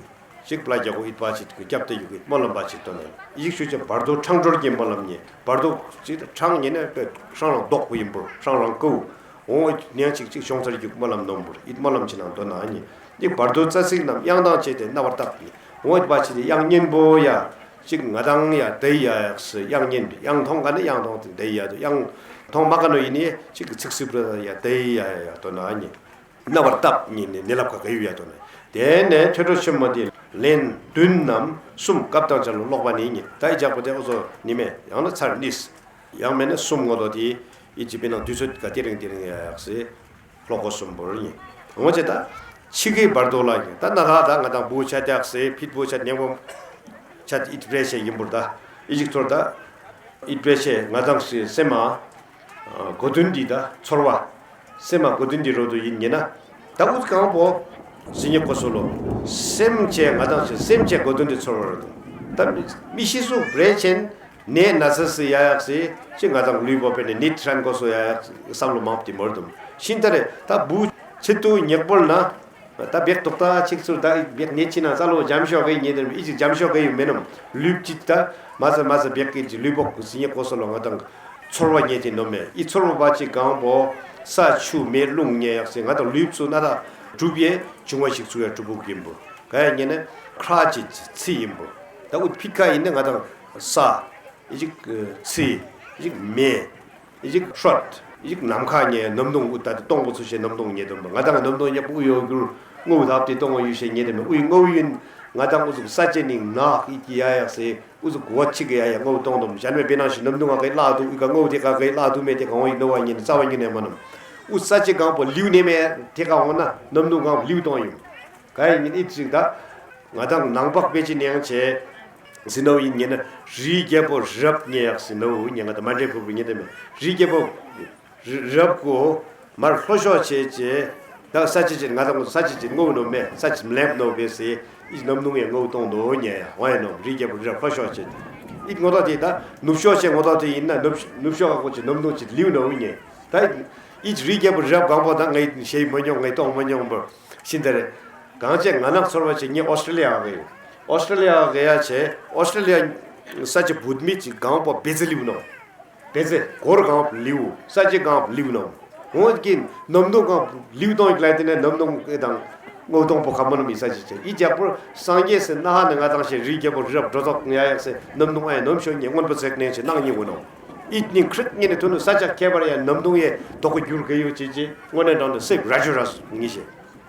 ཅིག་པླ་རྒྱ་གོ་ཨིད་པ་ཅིག་གི་སྐྱབས་ཏེ་ཡུག་གི་སྨོན་ལམ་པ་ཅིག་བཏོན་ནས་ཡིག་ཞུ་ཅེ་བར་དོ་ཁྲང་སྒྲོལ་གྱི་སྨོན་ལམ་ཉེ་བར་དོ་ཅིག་ཁྲང་ཉེ་ནས་པེ་ཧྲང་ལང་ལྡོག་པོ་ཡིན་པོ་ཧྲང་ལང་ཀུ་འོང་ཉེ་ཅིག་ཅིག་ཤོང་ཚར་ཡུག་སྨོན་ལམ་ནོམ་པོ་ཨིད་སྨོན་ལམ་ཅི་ནང་འདོན་ན་ཉེ་འདི་བར་དོ་རྩ་ཚིག་རྣམས་དབྱངས་དང་བཅས་ཏེ་རྣ་བར་བཏབ་ཉེ་འོང་ཨིད་པ་ཅིག་ནི་དབྱངས་སྙན་པོ་ཡ་ཅིག་ང་དང་ཡ་དེ་ཡ་ཡག་སི་དབྱངས་སྙན་པའི་དབྱངས་མཐོང་ག་ནི་དབྱངས་མཐོང་དེ་དེ་ཡ་དུ་དབྱངས་མཐོང་མ་ག་ནོ་ཡིན་ནི་ཅིག་གི་ཚིག་སིབ་ར་ཡ་དེ་ཡ་ཡ་ཡ་འདོན་ན་ཉེ། རྣ་བར་བཏབ་ཉིད་ནས་ནི་ལབ་ཁ་ག་ཡུ་ཡ་དོ་ནས། དེ་ནས་ཐོས་གྲོགས་ཆེན་མོ་དེ་ལན་བདུན་ནམ་གསུམ་སྐབས་དང་ཆ་ལུ་ཀློག་པ་ནི་ཉིད་ད་ཨི་ཇག་པོ་དེ་ཨོ་ཚོ་ནི་མེད་ཡང་ན་ཚར་ནིས། ཡང་མེད་ན་གསུམ་ངོ་དོ་དེ་ཨི་ཇི་པི་ནང་དུས་ཚོད་ག་དེ་རིང་དེ་རིང་ཡ་ཡག་སེ་ཀློག་གོ་གསུམ་བོར་ཉིད། འོང་ཅེ་ད་ཕྱི་གི་བར་དོ་ལ་ཉིད་ད་ན་ད་ད་ང་དང་བུ་ཆ་རྒྱག་སེ་ཕིད་བུ་ཆ་ཉེ་བོ་ཆ་ཨིད་པྲེ་ཤེ་ཡིན་པོར་ད་ཨི་ཇིག་ཚོར་ད་ཨིད་པྲེ་ཤེ་ང་དང་སེ་སེ་མ། གོ་དོན་འདི་ད་ཚོར་བ། སེམས་མ་གོ་དོན་འདི་རོ་དུ་ཡིན་ཉེ་ན། ད་ཨུ་གང་པོ། ཟི་ཉེ་གོ་སོ་ལོ། སེམས་ཅན་ང་དང་ཞེས་སེམས་ཅན་གོ་དོན་འདི་ཚོར་བ་རོ་དུ། ད་མི་ཤི་སུ་རེ་ཆེན། ནས་ན་ཚ་སི་ཡ་ཡག་སི། ཅི་ང་དང་ལུས་པོ་པེ་ནས་ནི་ཁྲན་གོ་སོ་ཡ་ཡག་བསམ་བློ་མང་པོ་དེ་མོར་དུ། ཤིན་ཏ་རེ་ད་བུ་ཆེ་ཏུ་ཉེག་པོར་ན། ད་བེག་ཏོག་ད་ཆིག་ཚུར་ད་བེག་ཉེ་ཆི་ན་ས་ལོ་འཇམ་ཤོག་གི་ཉེ་དེ་ཨི་ཅིག་འཇམ་ཤོག་གི་ཡུ་མེ་ནམ་ལུས་ཅིག་ད་མ་ས་མ་ས་བེག་གི་ཅི་ལུས་པོ་ཀུ་སི་ཉེ་གོ་སོ་ལོ་ང་དང་ཚོར་བ་ཉེ་དེ་ནོ་མེ་ཨི་ཚོར་བ་བ་ཅིག་གང་པོ་ས་ཆུ་མེ་རླུང་ཉེ་ཡག་སི་ང་དང་ལུས་སུ་ན་ད་གྲུབ་ཡེ་བྱུང་བ་ཞིག་ཚུར་ཡ་གྲུབ་བུ་ཡིན་པོ་ག་ཡ་ཉེ་ན་ཁྲ་ཅི་ཚི་ཡིན་པོ་ད་ཨུ་ཕི་ཁ་ཡིན་ན་ང་དང་ས་ཨི་ཅིག་ཚི་ཨི་ཅིག་མེ། ཡིག་ཧྲོད། ཡིག་ནམ་མཁའ་ཉེ་ནམ་སྟོང་དབུ་ད་དེ་སྟོང་པོ་ཚུ་ཞེས་ནམ་སྟོང་ཉེ་དམ་པ་ང་དང་ནམ་སྟོང་ཉེ་པོ་དབུ་ཡོད་གུར་དངོས་པོ་དག་དེ་སྟོང་པོ་ཡུལ་ཞེས་ཉེ་དམ་པ་དབུའི་དངོས་པོ་ཡིན། ང་དང་དབུ་ཚུགས་ས་ཅན་ནི་ནག་ཡིག་གི་ཡ་ཡག་སེ་དབུ་ཚུགས་གོ་ཆིག་གི་ཡ་ཡག་དངོས་པོ་སྟོང་དམ་གཞན་མེད་པའི་ནང་བཞིན་ནམ་སྟོང་ང་གའི་བླ་དུ་དབུ་ག་དངོས་པོ་དེ་ག་གའི་བླ་དུ་མེད་དེ་ག་འོང་ཡིན་ནོ་བ་ཉེ་ནི་རྩ་བ་ཉེ་ནས་མ་ནམ་དབུ་ས་ཅན་གང་པོ་ལིའུ་ནེ་མེད་དེ་ག་འོང་ན་ནམ་སྟོང་གང་པོ་ལིའུ་སྟོང་ཡིན། ག་ཡིན་ཨི་ཚིག་ད། ང་དང་ནང་པག་པེ་ཅི་ནེང་ཆེ། ཟི་ནོ་ཡིན་ཉེ་ན་རི་རྒྱལ་པོ་རབ་ཉེ་ཡག་ཟི་ནོ་ཉེ་ང་དང་མ་འདྲེ་ཕུར་བུ་ཉེ་དེ་མེ་རི་རྒྱལ་པོ་རབ་གོ་མར་ལྷོ་ཤོག་ཆེ་ཆེ། ད་ས་ཆ་ཅིག་ང་ད་ས་ཆ་ཅིག་ངོ་ནོ་མེ་ས་ཆ་ལེམ་ནོ་བེ་སེ་ཨི་ནམ་ནུང་ཡེ་ངོ་གཏོང་དོ་ཉེ་ཡ་ཝའི་ནོ་རི་རྒྱལ་པོ་རི་རབ་ཕ་ཤོག་ཅེ་ཨི་ངོ་ད་དེ་ད་ནུབ་ཤོག་ཅེ་ངོ་ད་དེ་ཡིན་ན་ནུབ་ནུབ་ཤོག་ག་གོ་ཅེ་ནམ་ནུང་ཅིག་ལིའུ་ནོ་ཉེ་ད་ཨི་རི་རྒྱལ་པོ་རི་རབ་གང་པོ་ད་ངའི་ཤེས་མ་མྱོང་ངའི་གཏོང་མ་མྱོང་བར་ཤིན་ད་རེ་གང་ཅེ་ང་ནང་ཚོར་བ་ཅེ་ངེ་ཨོ་སི་ཀྲི་ལི་ཡ་ག་ཡོད། ཨོ་སི་ཀྲི་ལི་ཡ་ག་ཡ་ཅེ་ཨོ་སི་ཀྲི་ལི་ཡ་ས་ཆ་བུད་མེད་ཅིག་གང་པོ་བེ་ཙི་ལིའུ་ནོ། བེ་ཙེ་སྒོར་གང་ལིའུ་ས་ཆ་གང་ལིའུ་ནོ། འོང་གིན་ནམ་དུང་གང་ལིའུ་གཏོང་གི་ལ་དེ་ནས་ནམ་དུང་ཨེ་དང་ངོ་གཏོང་པོ་ཁ་མོ་ནམ་ཡི་ས་ཆ་ཅན་ཨི་རྒྱལ་པོར་སངས་རྒྱས་སེ་ན་ཧ་ནས་ང་དང་ཞེ་རི་རྒྱལ་པོ་རི་རབ་འགྲོ་ཐོག་ང་ཡག་སེ་ནམ་དུང་ཨེ་ནམ་ཤོ་ཉེ་མངོན་པ་ཚེག་ནས་ཅི་གནང་ཉེ་བོ་ནོ། ཨི་ནིང་ཁྲིད་ཉེ་ནས་ཐུ་ནུ་ས་ཆ་ཁྱད་པར་ཡ་ནམ་དུང་ཡེ་དོག་གོ་རྒྱུར་གེ་ཡོ་ཅི་ཅི་དངོས་གནས་དྲང་ནས་སེ་ར་ཇོ་ར་སུ་ངི་ཞེ།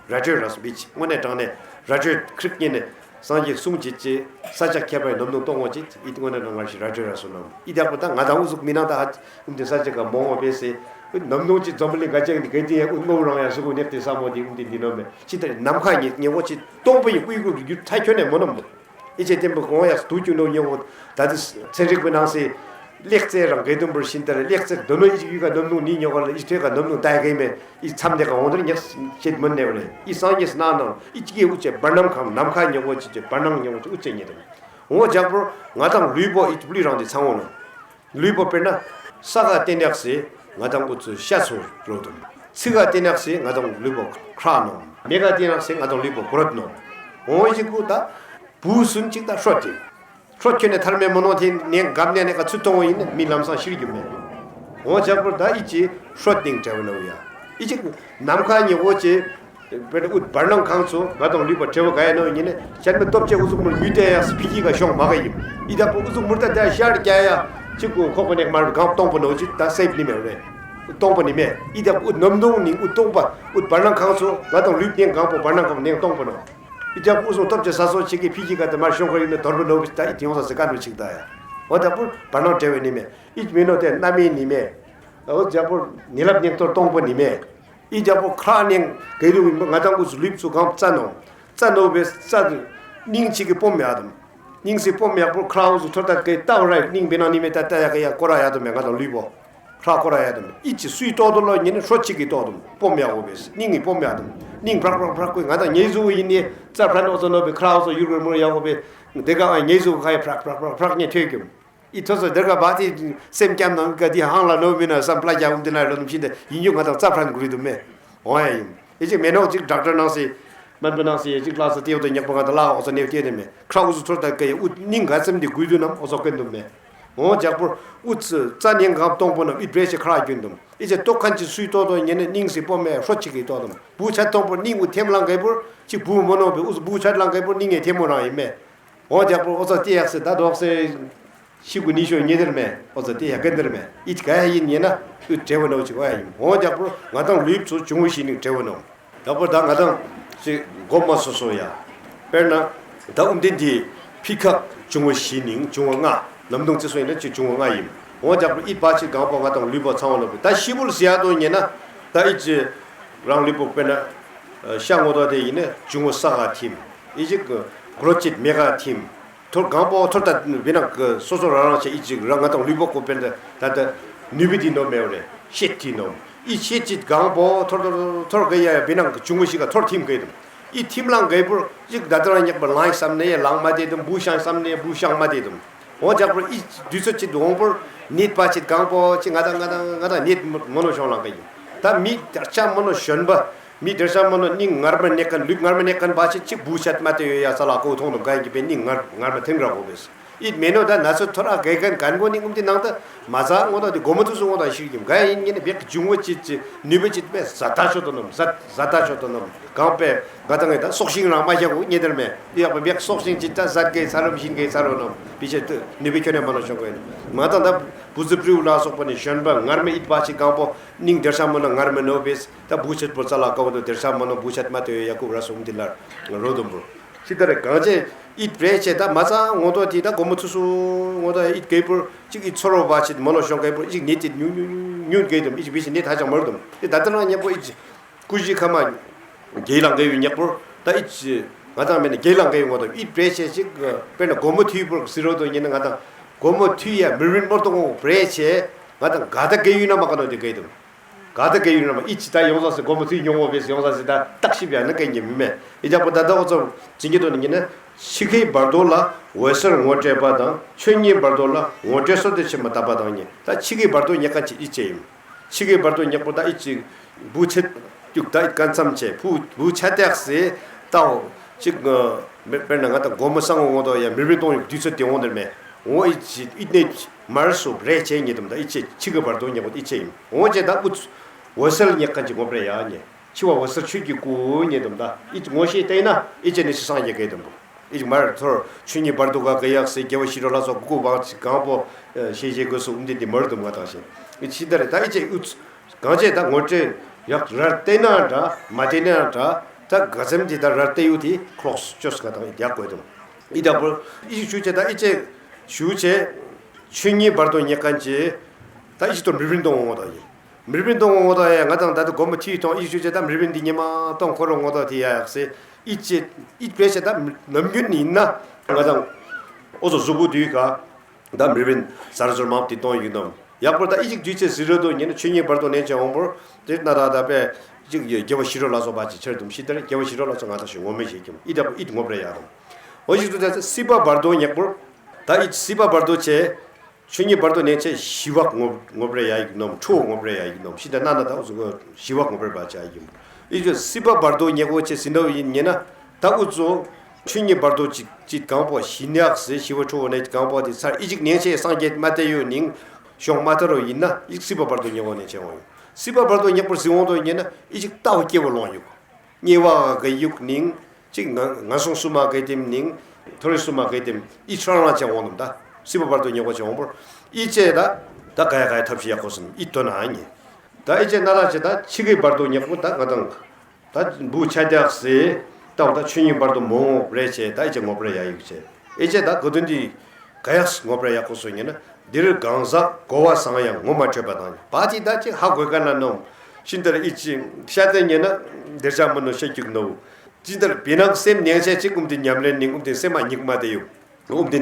ར་ཇོ་ར་སུ་བི་ཅི་དངོས་གནས་དྲང་ནས་ར་ཇོ་ཁྲིད་ཉེ་ནས་སངས་རྒྱས་གསུང་བྱེད་ཅེས་ས་ཆ་ཁྱད་པར་ནམ་ནུང་གཏོང་བ་ཅེས་ཨི་ཏི་ངོ་ནས་ནང་ངར་ཞིག་ར་ཇོ་ར་སོ་ནམ་ཨི་དག་པོ་ད་ང་དང་ཨུ་ཟུག་མི་ནང་ད་ཧ་ཨུམ་དེ་ས་ཆ་ག་མོང་བ་པས་སེ་ནམ་ནུང་ཅི་འཛོམས་ལི་ག་ཅག་འདི་ག་དེ་ཡ་ཨུ་ངོ་རང་ཡ་ཟུག་གུ་ནེག་དེ་ས་མོ་དེ་ཨུམ་དེ་འདི་ནོ་མེ་ཅི་ལྟར་ནམ་མཁའ་ཉེ་ཉེ་བོ་ཅི་སྟོང་པ་ཡི་ཀུ་ཡི་ཀུ་རྒྱུ་ཐ་ཁྱོན་ནས་མོ་ནམ་མོ་ཨི་ཅེ་བསྟན་པ་གོང་ཡ་སྡུག་ཅུང་ནོ་ཉེ་བོ་ད་དེ་ཚན་རིག་པའི་ནང་སེ་ལེགས་རྩལ་རང་གེ་དུམ་བུར་ཤིན་ཏར་ལེགས་རྩལ་དོ་ནོ་ཨི་ཅི་ཡུ་ག་ནམ་ནུང་ནི་ཉོ་ག་ལ་ཨི་ཐོས་ག་ནམ་ནུང་ད་གེ་མེ། ཨི་མཚམས་དེ་ག་འོང་དུར་ཉག་བྱེད་མི་ནེ་བ་རེད། ཨི་སངས་རྒྱས་སུ་གནང་ནང་ཨི་ཅི་གེ་ཨུ་ཅེ་བར་སྣང་ཁམས་ནམ་མཁའ་ཉོ་བོ་ཅི་ཅེ་བར་སྣང་ཉོ་བོ་ཅི་ཨུ་ཅེ་ཉེ་དང་འོང་རྒྱག་པོར་ང་དང་ལུས་པོ་ཨི་ཅི་པུ་ལི་རང་དེ་ཚང་འོང་ནོ། ལུས་པོ་དཔེར་ན་ས་ག་བསྟན་ཡག་སེ་ང་དང་ཨུ་ཚུ་ཤ་ཚོ་རོ་དུམ། ཚི་ག་བསྟན་ཡག་སེ་ང་དང་ལུས་པོ་ཁྲག་ནོ། མེ་ག་བསྟན་ཡག་སེ་ང་དང་ལུས་པོ་གོ་རོད་ནོ། འོང་ཨི་ཅི་གུ་ད་བུ་སུན་ཅིག་ད་ཧྲོ་ཅིག་ཁྲོ་ཁྱོད་ནས་ཐར་མེད་མོ་ནོ་དེ་ནས་འགབ་ནས་ནས་ཀ་ཚུད་གཏོང་བ་ཡིན་ན་མི་ལམ་སང་ཤི་རྒྱུ་མེད། འོ་ཇག་པོར་ད་ཨི་ཅི་ཧྲོད་ཏིང་བྲལ་བ་ནོ་ཡ། ཨི་ཅི་ནམ་མཁའ་ཉེ་འོ་ཅེ། བེར་ཨུད་བར་སྣང་ཁང་ཚོ་ང་དང་ལུས་པ་བྲལ་བ་ག་ཡ་ནོ་ཡིན་ན་ཅན་མི་སྟོབས་ཆེ་འུ་ཚུགས་མུར་མྱུ་ཏེ་ཡ་སི་ཕི་ཀི་ག་ཤོང་མ་ག་ཡིན། ཨི་ད་པོ་འུ་ཚུགས་མུར་ད་ད་ཤར་རྒྱ་ཡ་ཅི་གུ་ཁོག་པ་ནས་མར་གང་སྟོང་པ་ནོ་ཅི་ད་སེབ་ནི་མེ་རེ། སྟོང་པ་ནི་མེ། ཨི་ད་པོ་ནམ་དུང་ནི་འུ་སྟོང་པ་འུད་བར་སྣང་ཁང་ཚོ་ང་དང་ལུས་ནས་གང་པོ་བར་སྣང་ཁང་ནས་སྟོང་པ་ནོ། ཨི་ཅག་ཨུ་སོང་སྟོབས་ཆེ་ས་སོ་ཆེ་གི་ཕི་ཞིག་ག་དེ་མར་ཤོང་ཁ་ཡིན་ན་དོར་བུ་ནོ་བི་ད་ཨི་ཐིང་ས་སེ་ཀ་འགྲོ་ཆིག་ད་ཡ། འོ་ད་པུར་བར་སྣང་བྲལ་བའི་ནི་མེ། ཨི་མི་ནོ་དེ་རྣམ་སྨིན་ནི་མེ། འོ་ཇག་པོ་ནི་ལབ་ཉེག་ཐོར་སྟོང་པོ་ནི་མེ། ཨི་ཇག་པོ་ཁ་ནས་གེ་རུ་ང་དང་ཨུ་སུ་ལུས་སུ་གང་རྩ་ནོ། རྩ་ནོ་བའི་རྩ་དུ་སྙིང་ཆིག་གི་སྤོམ་ཡག་དམ། སྙིང་སི་སྤོམ་ཡག་པོ་ཁ་ཨུ་སུ་ཐོར་ད་གེ་ཏའོ་ར་སྙིང་བེ་ནང་ནི་མེ་ད་ད་ཡག་གེ་ཡ་ཀོ་ར་ཡག་དམ་མེ་ང་དང་ལུས་པོ། ཁྲག་སྐོར་ར་ཡ་དུ་མེ། ཨི་ཅི་སུའི་ཏོག་ཏུ་ལོ་ཉེ་ནི་ཧྲོ་ཅིག་གི་ཏོག་ཏུ་སྤོམ་ཡག་འོ་བེ་སྙིང་ངི་སྤོམ་ཡག་དུ་མེ། སྙིང་ཕྲག་ཕྲག་ཕྲག་ཀོས་ང་དང་ཉེ་ཟུག་ཡིན་ནི་རྩ་ཕྲན་འོ་ཙོ་ནོ་བེ་ཁྲག་འོ་ཙོ་ཡུར་གོར་མོར་ཡག་འོ་བེ། དེ་ག་ཨ་ཉེ་ཟུག་ཁ་ཡ་ཕྲག་ཕྲག་ཕྲག་ཕྲག་ཉེ་ཐོས་ཀྱུ། ཨི་ཐོ་ཙོ་དེར་ག་བ་ཏི་སེམས་སྐྱམ་ནང་ག་དེ་ཧང་ལ་ནོ་མི་ན་བསམ་པ་ལ་རྒྱ་འུམ་དེ་ན་ལོ་ནུམ་ཤིན་ཏེ་ཡིན་རྒྱུ་ང་དང་རྩ་ཕྲན་གུ་རི་དུ་མེ། འོ་ཡ་ཡིན། ཨི་ཅིག་མེ་ནོག་ཅིག་ཌོག་ཊར་ནང་སི། སྨན་པ་ནང་སི་ཡ་ཅིག་ལག་ས་ཏེའུ་དང་ཉག་པ་ང་དང་ལག་འོ་ཙོ་ནེའུ་ཏེ་དེ་མེ། ཁྲག་འུ་ཚུ་ཐོར་ད་ག་ཡ་ཨུ་སྙིང་ག་ཙམ་དེ་གུ་དུ་ནམ་འོ་ཙོ་ཀེན་དུ་མེ། འོ་ཇག་པོར་ཨུ་ཙི་རྩ་ནས་འགག་སྟོང་པོ་རྣམས་ཨི་བྲེ་ཆེ་ཁ་རྒྱུན་དུམ། ཨི་ཅེ་ཏོག་ཁན་ཅི་སུའི་ཏོག་ཏོ་ཉེ་ནས་སྙིང་སི་པོ་མེ་ཧྲོ་ཅིག་གི་ཏོག་དུམ། བུ་ཆད་སྟོང་པོ་སྙིང་ངུ་ཐེམ་ལང་གེ་པོར་ཅིག་བུ་མོ་ནོ་བེ་ཨུ་ཙི་བུ་ཆད་ལང་གེ་པོར་སྙིང་ངེ་ཐེམ་མོ་རང་ཡིན་མེ། འོ་ཇག་པོར་ཨོ་ཙ་ཏི་ཡག་སི་ད་དོག་སེ་ཤི་གུ་ནི་ཤོ་ཉེ་དེར་མེ་ཨོ་ཙ་ཏི་ཡག་གེ་དེར་མེ་ཨི་ཅི་ག་ཡ་ཡིན་ཉེ་ན་ཨུ་བྲེ་བ་ནོ་ཅིག་འོ་ཡ་ཡིན། འོ་ཇག་པོར་ང་དང་ལུས་ཚོ་ཅུང་ངུ་ཤི་ནི་བྲེ་བ་ནོ། ད་པོ་ད་ང་དང་ཅིག་མགོ་མ་སོ་སོ་ཡ། དཔེར་ན་ད་ཨུམ་དེ་འདི་ཕི་ཁག་བྱུང་བ་བཞི་ནིང་བྱུང་བ་ལྔ། ནམ་དུང་ཅི་སོ་ཡིན་ན་ཅིག་བྱུང་བ་ལྔ་ཡིན། འོ་ཇག་པོ་ཨི་པ་ཅིག་གང་པོ་ང་དང་ལུས་པོ་ཚང་བ་ལོ་བི་ད་ཤི་བུལ་ཟེར་ཡ་དོ་ཉེ་ན་ད་ཨི་ཅི་རང་ལུས་པོ་དཔེར་ན་ཤ་ངོ་ཏོ་དེ་ཡིན་ན་བྱུང་བ་ས་ག་ཐིམ། ཨི་ཅིག་གོ་རོ་ཅིག་མེ་ག་ཐིམ། ཐོར་གང་པོ་ཐོར་ད་བི་ན་སོ་སོ་རང་རང་ཆེ་ཨི་ཅིག་རང་ང་དང་ལུས་པོ་ཀོ་དཔེར་ན་ད་ད་ནུས་པི་དི་ནོ་མེ་བ་རེ་ཤེད་དི་ནོ། ཨི་ཤེད་ཅིག་གང་པོ་ཐོར་ཐོར་ཐོར་གེ་ཡ་བི་ན་བྱུང་བ་ཞིག་ག་ཐོར་ཐིམ་གེ་དུམ། ཨི་ཐིམ་ལང་གེ་པུར་ཅིག་ད་ད་རང་ཉག་པ་ལང་བསམ་ནས་ཡ་ལང་མ་དེ་དུམ། བུ་ཤང་བསམ་ནས་བུ་ཤང་མ་དེ་དུམ། འོ་ཇག་པུར་ཨི་དུས་ཚོད་ཅིག་འོང་པུར་ནིད་པ་ཅིག་གང་པོ་ཅིག་ང་དང་ང་དང་ང་དང་ནིད་མོ་ནོ་ཤོང་ལང་གེ་ཡིན། ད་མི་དར་ཆ་མོ་ནོ་གཞོན་པ། མི་དེར་ཤ་མོ་ནོ་སྙིང་ངར་མ་ནེ་ཁན་ལུས་ངར་མ་ནེ་ཁན་བ་ཆེ་ཅིག་བུ་ཆད་མ་དེ་ཡོད་ཡ་ས་ལ་ཀོ་ཐོང་དུ་ག་ཡིན་གི་པའི་སྙིང་ངར་ངར་མ་ཐེང་ར་གོ་བེས། ཨིད་མེ་ནོ་ད་ན་ཚོད་ཐོ་ར་གེ་ཁན་གན་གོ་ནི་ངུམ་དེ་ནང་ད་མ་ཚ་ངོ་ད་དེ་གོ་མ་ཐུ་སུ་ངོ་ད་ཤིག་གིམ་ག་ཡིན་ངེ་ནི་བེག་འབྱུང་བ་ཅིག་ཅི་ནུས་པ་ཅིག་པའི་ཟ་ད་ཆོ་ད་ནོམ་ཟ་ད་ཆོ་ད་ནོམ་གང་པའི་ག་ད་ངེ་ད་སོག་ཤིང་རང་མ་ཤ་གོ་ངེ་དེར་མེ་ཡག་པ་བེག་སོག་ཤིང་ཅིག་ད་ཟ་གེ་ཚ་རོམ་ཤིང་གེ་ཚ་རོ་ནོམ་བི་ཆེ་ཏུ་ནུས་པ་ཁྱོད་ནས་མ་ནོ་ཤོང་གོ་ཡིན་མ་ད་ད་བུ་ཙི་པྲིའུ་ལ་སོགས་པ་ནི་གཞོན་པ་ངར་མེ་ཨིད་པ་ཅིག་གང་པོ། སྙིང་དེར་ཤ་མོ་ན་ངར་མེ་ནོ་བེས། ད་བུ་ཆད་པོ་ཙ་ལ་ཀ་བོ་དོ་དེར་ཤ་མོ་ན་བུ་ཆད་མ་དོ་ཡ་ཀུ་ར་སོམ་དི་ལར་རོ་དོམ་བུ། ཤི་ད་རེ་གང་ཅེ་ཨིད་བྲེ་ཆེ་ད་མ་ཚ་ངོ་ཏོ་དི་ད་གོ་མོ་ཚུ་སུ་ངོ་ད་ཨིད་གེ་པུར་ཅིག་ཨིད་ཚོ་རོ་བ་ཆེ་མོ་ལོ་ཤོང་གེ་པུར་ཅིག་ནི་ཅིག་ཉུ་ཉུ་ཉུ་གེ་དོམ་ཨིད་བི་ཤི་ནི་ཐ་ཅང་མར་དོམ་ཨིད་ད་ད་ན་ཉེ་པོ་ཨིད་ཀུ་ཤི་ཁ་མ་གེ་ལང་གེ་ཡུ་ཉེ་པོ་ད་ཨིད་ང་ད་མེ་ནི་གེ་ལང་གེ་ཡུ་ངོ་དོ་ཨིད་བྲེ་ཆེ་ཅིག་དཔེར་ན་གོ་མོ་ཐུའི་པུར་སི་རོ་དོ་ཉེ་ན་ང་ད་གོ་མོ་ཐུའི་ཡ་མི་རིན་མོར་དོ་ངོ་བྲེ་ཆེ་ང་ད་ག་ད་གེ་ཡུ་ན་མ་ཀ་ནོ་དི་གེ་དོམ། ག་ད་གེ་ཡུལ་ན་མ་ཨི་ཅི་ད་ཡོང་ས་སེ་སྒོ་མོ་ཚུལ་ཡོང་བོ་བེ་སེ་ཡོང་ས་སེ་ད་བརྟག་ཞིབ་ཡ་ན་གེ་ཉེ་མི་མེད་ཨི་ཅག་པོ་ད་ད་འོ་ཚོ་ཅིང་གི་དོ་ནི་ཉི་ན་ཕྱི་ཁའི་བར་དོ་ལ་འོད་གསལ་ངོ་སྤྲད་པ་དང་ཆོས་ཉིད་བར་དོ་ལ་ངོ་སྤྲོད་སོ་དེ་ཆེན་མ་ད་པ་དང་ཉེ་ད་ཕྱི་ཁའི་བར་དོ་ཉེ་ཀ་ཅི་ཨི་ཅེ་ཡིན། ཕྱི་ཁའི་བར་དོ་ཉེ་པོ་ད་ཨི་ཅི་བུ་ཆེ་ཏུག་ད་ཨི་ཀན་ཚམ་ཆེ་བུ་བུ་ཆ་ཏེག་སེ་ད་འོ་ཅིག་དཔེར་ན་ང་ད་སྒོ་མོ་སང་ངོ་ངོ་དོ་ཡ་མི་རིན་གཏོང་ཡུག་དུས་ཚོད་དེ་འོང་དེར་མེད་འོ་ཨི་ཅི་ཨི་ནེ་མར་སུ་རེ་ཆེ་ཉེ་དུམ་ད་ཨི་ཅེ་ཕྱི་ཁའི་བར་དོ་ཉེ་པོ་ཨི་ཅེ་ཡིན་འོ་ཅེ་ད་ཨུ་འོད་གསལ་ཉེ་ཀ་ཅི་ངོ་པ་རེ་ཡ་ཉེ། འཆི་བ་འོད་གསལ་ཆོས་ཀྱི་སྐུ་ཉེ་དུམ་ད་ཨི་ངོ་ཤེས་བལྟས་ན་ཨི་ཅེ་ནི་ཤི་སངས་རྒྱས་སྐད་དུམ་བུ་ཨི་མར་ཐོར་ཆོས་ཉིད་བར་དུ་ག་ག་ཡག་སེ་རྒྱལ་བ་ཤི་རོ་ལ་སོགས་སྐུ་བང་ཅི་གང་པོ་ཤེས་བྱེད་དགོས་སུ་འུམ་དེ་འདི་མར་དུམ་ག་དང་ཞེ་ཨི་ཕྱི་དར་ད་ཨི་ཅེ་ཨུ་གང་ཅེ་ད་ངོ་སྤྲོད་ཡག་རར་བལྟས་ན་འདྲ་མ་བལྟས་ན་འདྲ་ད་ག་ཚེམ་དེ་ད་རར་བལྟས་ཡུ་དེ་ཁོག་ཅོས་ག་དང་ཡག་དགོས་དུམ་ཨི་ད་པོ་ཨི་ཞུ་ཅེ་ད་ཨི་ཅེ་ཞུ་ཅེ་ཆོས་ཉིད་བར་དུ་ཉེ་ཀན་ཅེ་ད་ཨི་ཅི་ཏོ་མི་རིན་གཏོང་འོང་ད་ཡིན། མི་རིན་གཏོང་ངོ་ངོ་ཐོག་ཡ་ང་དང་ད་ལྟ་སྒོར་མོ་ཐིག་གཏོང་ཨི་ཞུ་ཅེ་ད་མི་རིན་འདི་ཉི་མ་གཏོང་ཁོ་རང་ངོ་ཐོག་དེ་ཡ་ཡག་སེ་ཨི་ཅེ་ཨི་བེ་ཤ་ད་ནམ་རྒྱུན་ཡིན་ན་ང་དང་ཨོ་ཟོ་གཟུགས་པོ་དུས་ག་ད་མི་རིན་ཟར་ཟོར་མང་དེ་གཏོང་ཡིན་ནམ་ཡག་པོ་ད་ཨི་ཅིག་དུས་ཚེ་ཟི་རོ་དོ་ཉིན་ཆོས་ཉིད་བར་དུ་ནན་ཆེ་འོང་པོར་དེ་ན་ད་ད་པས་ཅིག་རྒྱལ་བ་ཤི་རོ་ལ་སོགས་པ་ཅིག་ཆེར་དུམ་ཤི་དེར་རྒྱལ་བ་ཤི་རོ་ལ་སོགས་ང་དང་ཞིག་ངོ་མི་ཤེས་ཀྱི་ཨི་ད་པོ་ཨི་ངོ་པ་རེ་ཡ་རུང་ཨོ་ཞིག་ཏུ་ད་སྲིད་པ་བར་དོ་ཉག་པོར་ད་ཨི་སྲིད་པ་བར་དོ་ཆེ། ཆོས་ཉིད་བར་དོ་ནས་ཆེ་ཞི་བ་ངོ་ངོ་པར་ཡ་ཡིག་ནོམ་ཁྲོ་བོ་ངོ་པར་ཡ་ཡིག་ནོམ་ཤི་ད་ན་ན་ད་འུ་ཚོ་གོ་ཞི་བ་ངོ་པར་བ་ཆ་ཡིག་ཡིན། ཨི་ཅོ་སྲིད་པ་བར་དོ་ཉེ་གོ་ཆེ་སྲིད་ནོ་ཡིན་ཉེ་ན་ད་འུ་ཚོ་ཆོས་ཉིད་བར་དོ་ཅིག་ཅིག་གང་པོ་ཞི་ནག་ཟེ་ཞི་བ་ཁྲོ་བོ་ནས་གང་པོ་དེ་ཚར་ཨི་ཅིག་ཉེ་ཆེ་སངས་རྒྱས་མ་དེ་ཡོད་ནིང་ཤོང་མ་ཐར་རོ་ཡིན་ན་ཨི་སྲིད་པ་བར་དོ་ཉེ་གོ་ནས་ཆེ་འོང་ཡོད། སྲིད་པ་བར་དོ་ཉེ་པོར་སྲིད་འོང་དོ་ཉེ་ན་ཨི་ཅིག་ལྟ་བ་སྐྱེ་བོ་ལོང་ཡོད། དམྱལ་བ་གི་ཡུག་ནིང་ཅིག་ང་ང་སོང་སུ་མ་གེ་དེམ་ནིང་ཐོ་རི་སུ་མ་གེ་དེམ་ཨི་ཁྲང་རང་ཆེ་འོང་ནམ་ད་སྲིད་པ་བར་དོ་ཉེ་གོ་ཆེ་འོང་པོར་ཨི་ཅེ་ད་ད་ག་ཡ་ག་ཡ་ཐབས་ཤེས་ཡག་གོ་སོང་ཨི་དོ་ན་ཉེ་ད་ཨི་ཅེ་ན་ད་ཅེ་ད་ཕྱི་གི་བར་དོ་ཉེ་གོ་ད་ང་དང་ད་འབུ་ཆ་རྒྱག་སེ་ད་འོ་ད་ཆོས་ཉིད་བར་དོ་མོ་ངོ་རེ་ཆེ་ད་ཨི་ཅེ་ངོ་པར་ཡ་ཡུག་ཆེ་ཨི་ཅེ་ད་གོ་དོན་འདི་ག་ཡག་ངོ་པར་ཡག་གོ་སོང་ཉེ་ན། འདིར་གང་ཟག་གོ་བ་བཟང་ཡང་ངོ་མ་འཕྲོད་པ་དང་བ་ཅི་ད་ཅི་ཧ་གོ་ག་ན་ནོམ་ཤིན་ཏར་ཨི་ཅི་ཤ་ཏེ་ཉེ་ན་འདིར་ཆ་མི་ནོ་ཤ་རྒྱུག་ནོ་ཅི་ལྟར་བི་ནང་སེམས་ཉན་ཆ་ཅིག་ཀུམ་དེ་ཉམས་ལེན་ནི་ཀུམ་དེ་སེམས་མ་ཉིག་མ་དེ་ཡོད་ཀུམ་དེ་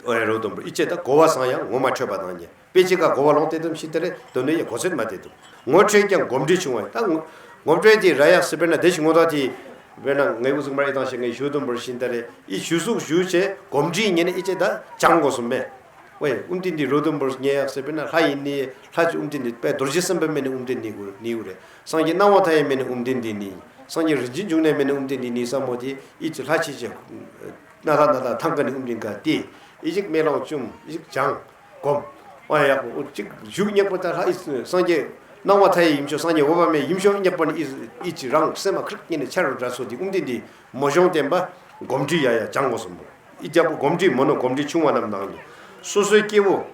ཨོ་ཡ་རོ་དོམ་ཨི་ཅེ་ད་གོ་བ་བཟང་ཡང་ངོ་མ་འཕྲོད་པ་དང་ཉེ་པེ་ཅི་ཀ་གོ་བ་ལོང་དེ་དུམ་ཤིན་ཏར་དོ་ནོ་ཡ་གོ་སེད་མ་དེ་དུམ་ངོ་འཕྲོད་ཀྱང་གོམས་འདྲིས་བྱུང་བ་ད་ངོ་ངོ་འཕྲོད་དེ་ར་ཡག་སི་པེ་ན་དེ་ཞིག་ངོ་ཐོག་དེ་བེ་ན་ངའི་འུ་ཟུག་མར་ཨི་དང་ཞེ་ངའི་ཞུ་དུམ་པར་ཤིན་ཏར་ཨི་ཞུ་ཟུག་ཞུ་ཆེ་གོམས་འདྲིས་ཉེ་ན་ཨི་ཅེ་ད་ཅང་གོ་སོང་མེ། ཝེ་ཨུམ་ཏིན་འདི་རོ་དུམ་བོར་ཉེ་ཡག་སེ་པེ་ན་ལྷ་ཡིན་ནི་ལྷ་ཅི་ཨུམ་ཏིན་འདི་པེ་རྡོ་རྗེ་སེམས་དཔའ་མེ་ནི་ཨུམ་ཏིན་འདི་གུ་ནི་གུ་རེ་སངས་རྒྱས་སྣང་བ་མཐའ་ཡས་མེ་ནི་ཨུམ་ཏིན་འདི་ནི་སངས་རྒྱས་རིན་ཆེན་འབྱུང་གནས་མེ་ནི་ཨུམ་ཏིན་འདི་ནི་བསམ་མོ་དེ་ཨི་ཅི་ལྷ་ཆེ་ཆེ་ན་ད་ན་ད་ཐང་ཀ་ནི་ཨུམ་ཏིན་ག་དེ་ཨི་ཅིག་མེ་ལོང་བཅུམ་ཨི་ཅིག་ཅང་གོམ་ཨ་ཡག་པོ་ཅིག་བཞུགས་ཉག་པོ་ད་ལྷ་ཨི་སངས་རྒྱས་སྣང་བ་མཐའ་ཡས་ཡིན་ཤོ་སངས་རྒྱས་འོ་བ་མེ་ཡིན་ཤོ་ཉག་པོ་ནི་ཨི་ཅི་རང་སེམས་མ་ཁྲིག་ཉེ་ནི་ཆ་རུ་འདྲ་སོ་དེ་ཨུམ་ཏིན་འདི་མོ་གཞོང་བསྟན་པ་གོམས་འདྲིས་ཡ་ཡ་ཅང་གོ་སོམ་པོ། ཨི་རྒྱལ་པོ་གོམས་འདྲིས་མོ་ནོ་གོམས་འདྲིས་ཆུང་བ་རྣམས་དང་ནི། སོ་སོའི་སྐྱེ་བོ་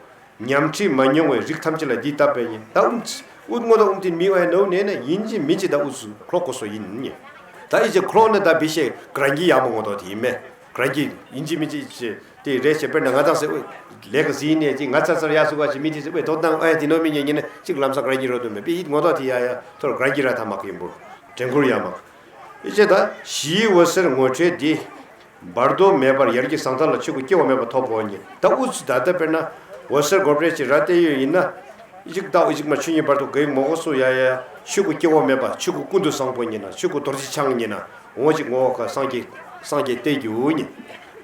ཉམས་ཁྲིད་མ་མྱོང་བའི་རིགས་ཐམས་ཅད་ལ་འདི་ལྟ་བས་ཉེ། ད་ཨུད་ཨུད་ངོ་དང་ཨུམ་ཏིན་མི་བའི་ནོ་ནས་ན་ཡིན་གྱི་མིན་གྱི་ད་ཨུད་སུ་ཁྲོ་གོ་སོ་ཡིན་ཉེ། ད་ཨི་ཅེ་ཁྲོ་ནི་ད་བི་ཤེ་ག་རང་གི་ཡ་མོ་ངོ་དོ་དེ་ཡིན་མེ། ག་རང་གི་ཡིན་གྱི་མིན་གྱི་ཨི་ཅེ་དེ་རེ་ཆེ་པེ་ན་ང་དང་སེ་ཨུད་ལེ་ག་ཟི་ནས་ཅི་ང་ཚ་ཚར་ཡ་སུ་ག་ཅི་མི་དེ་སེ་ཨུད་དོ་དང་ཨ་ཡ་དེ་ནོ་མི་ཉེ་ཉེ་ན་ཅིག་ལམ་སང་ག་རང་གི་རོ་དུ་མེ་པི་ཨི་ངོ་དོ་དེ་ཡ་ཡ་ཐོར་ག་རང་གི་ར་ཐ་མག་ཡིན་པོ་དྲན་ཁུར་ཡ་མག་ཨི་ཅེ་ད་ཞིའི་འོད་ཟེར་ངོ་འཕྲོད་དེ། བར་དོ་མེད་པར་ཡར་གྱི་ཟང་ཐང་ལ་ཆོས་སྐུ་སྐྱེ་བ་མེད་པ་ཐོབ་པོ་ཉེ། ད་ཨུ་ཚུ་ད་ལྟ་དཔེར་ན་འོད་གསལ་སྒོམ་རེ་ཅིག་ར་བལྟས་ཡོད་ཡིན་ན། ཡིག་བདག་ཡིག་མ་ཆོས་ཉིད་བར་དོ་གའི་མོ་གོ་སོ་ཡ་ཡ་ཆོས་སྐུ་སྐྱེ་བ་མེད་པ་ཆོས་སྐུ་ཀུན་ཏུ་བཟང་པོ་ཉེ་ན་ཆོས་སྐུ་རྡོ་རྗེ་འཆང་ཉེ་ན་འོ་ཅིག་ངོ་བོ་ཁ་སངས་རྒྱས་སངས་རྒྱས་བལྟས་རྒྱུ་ཉེ།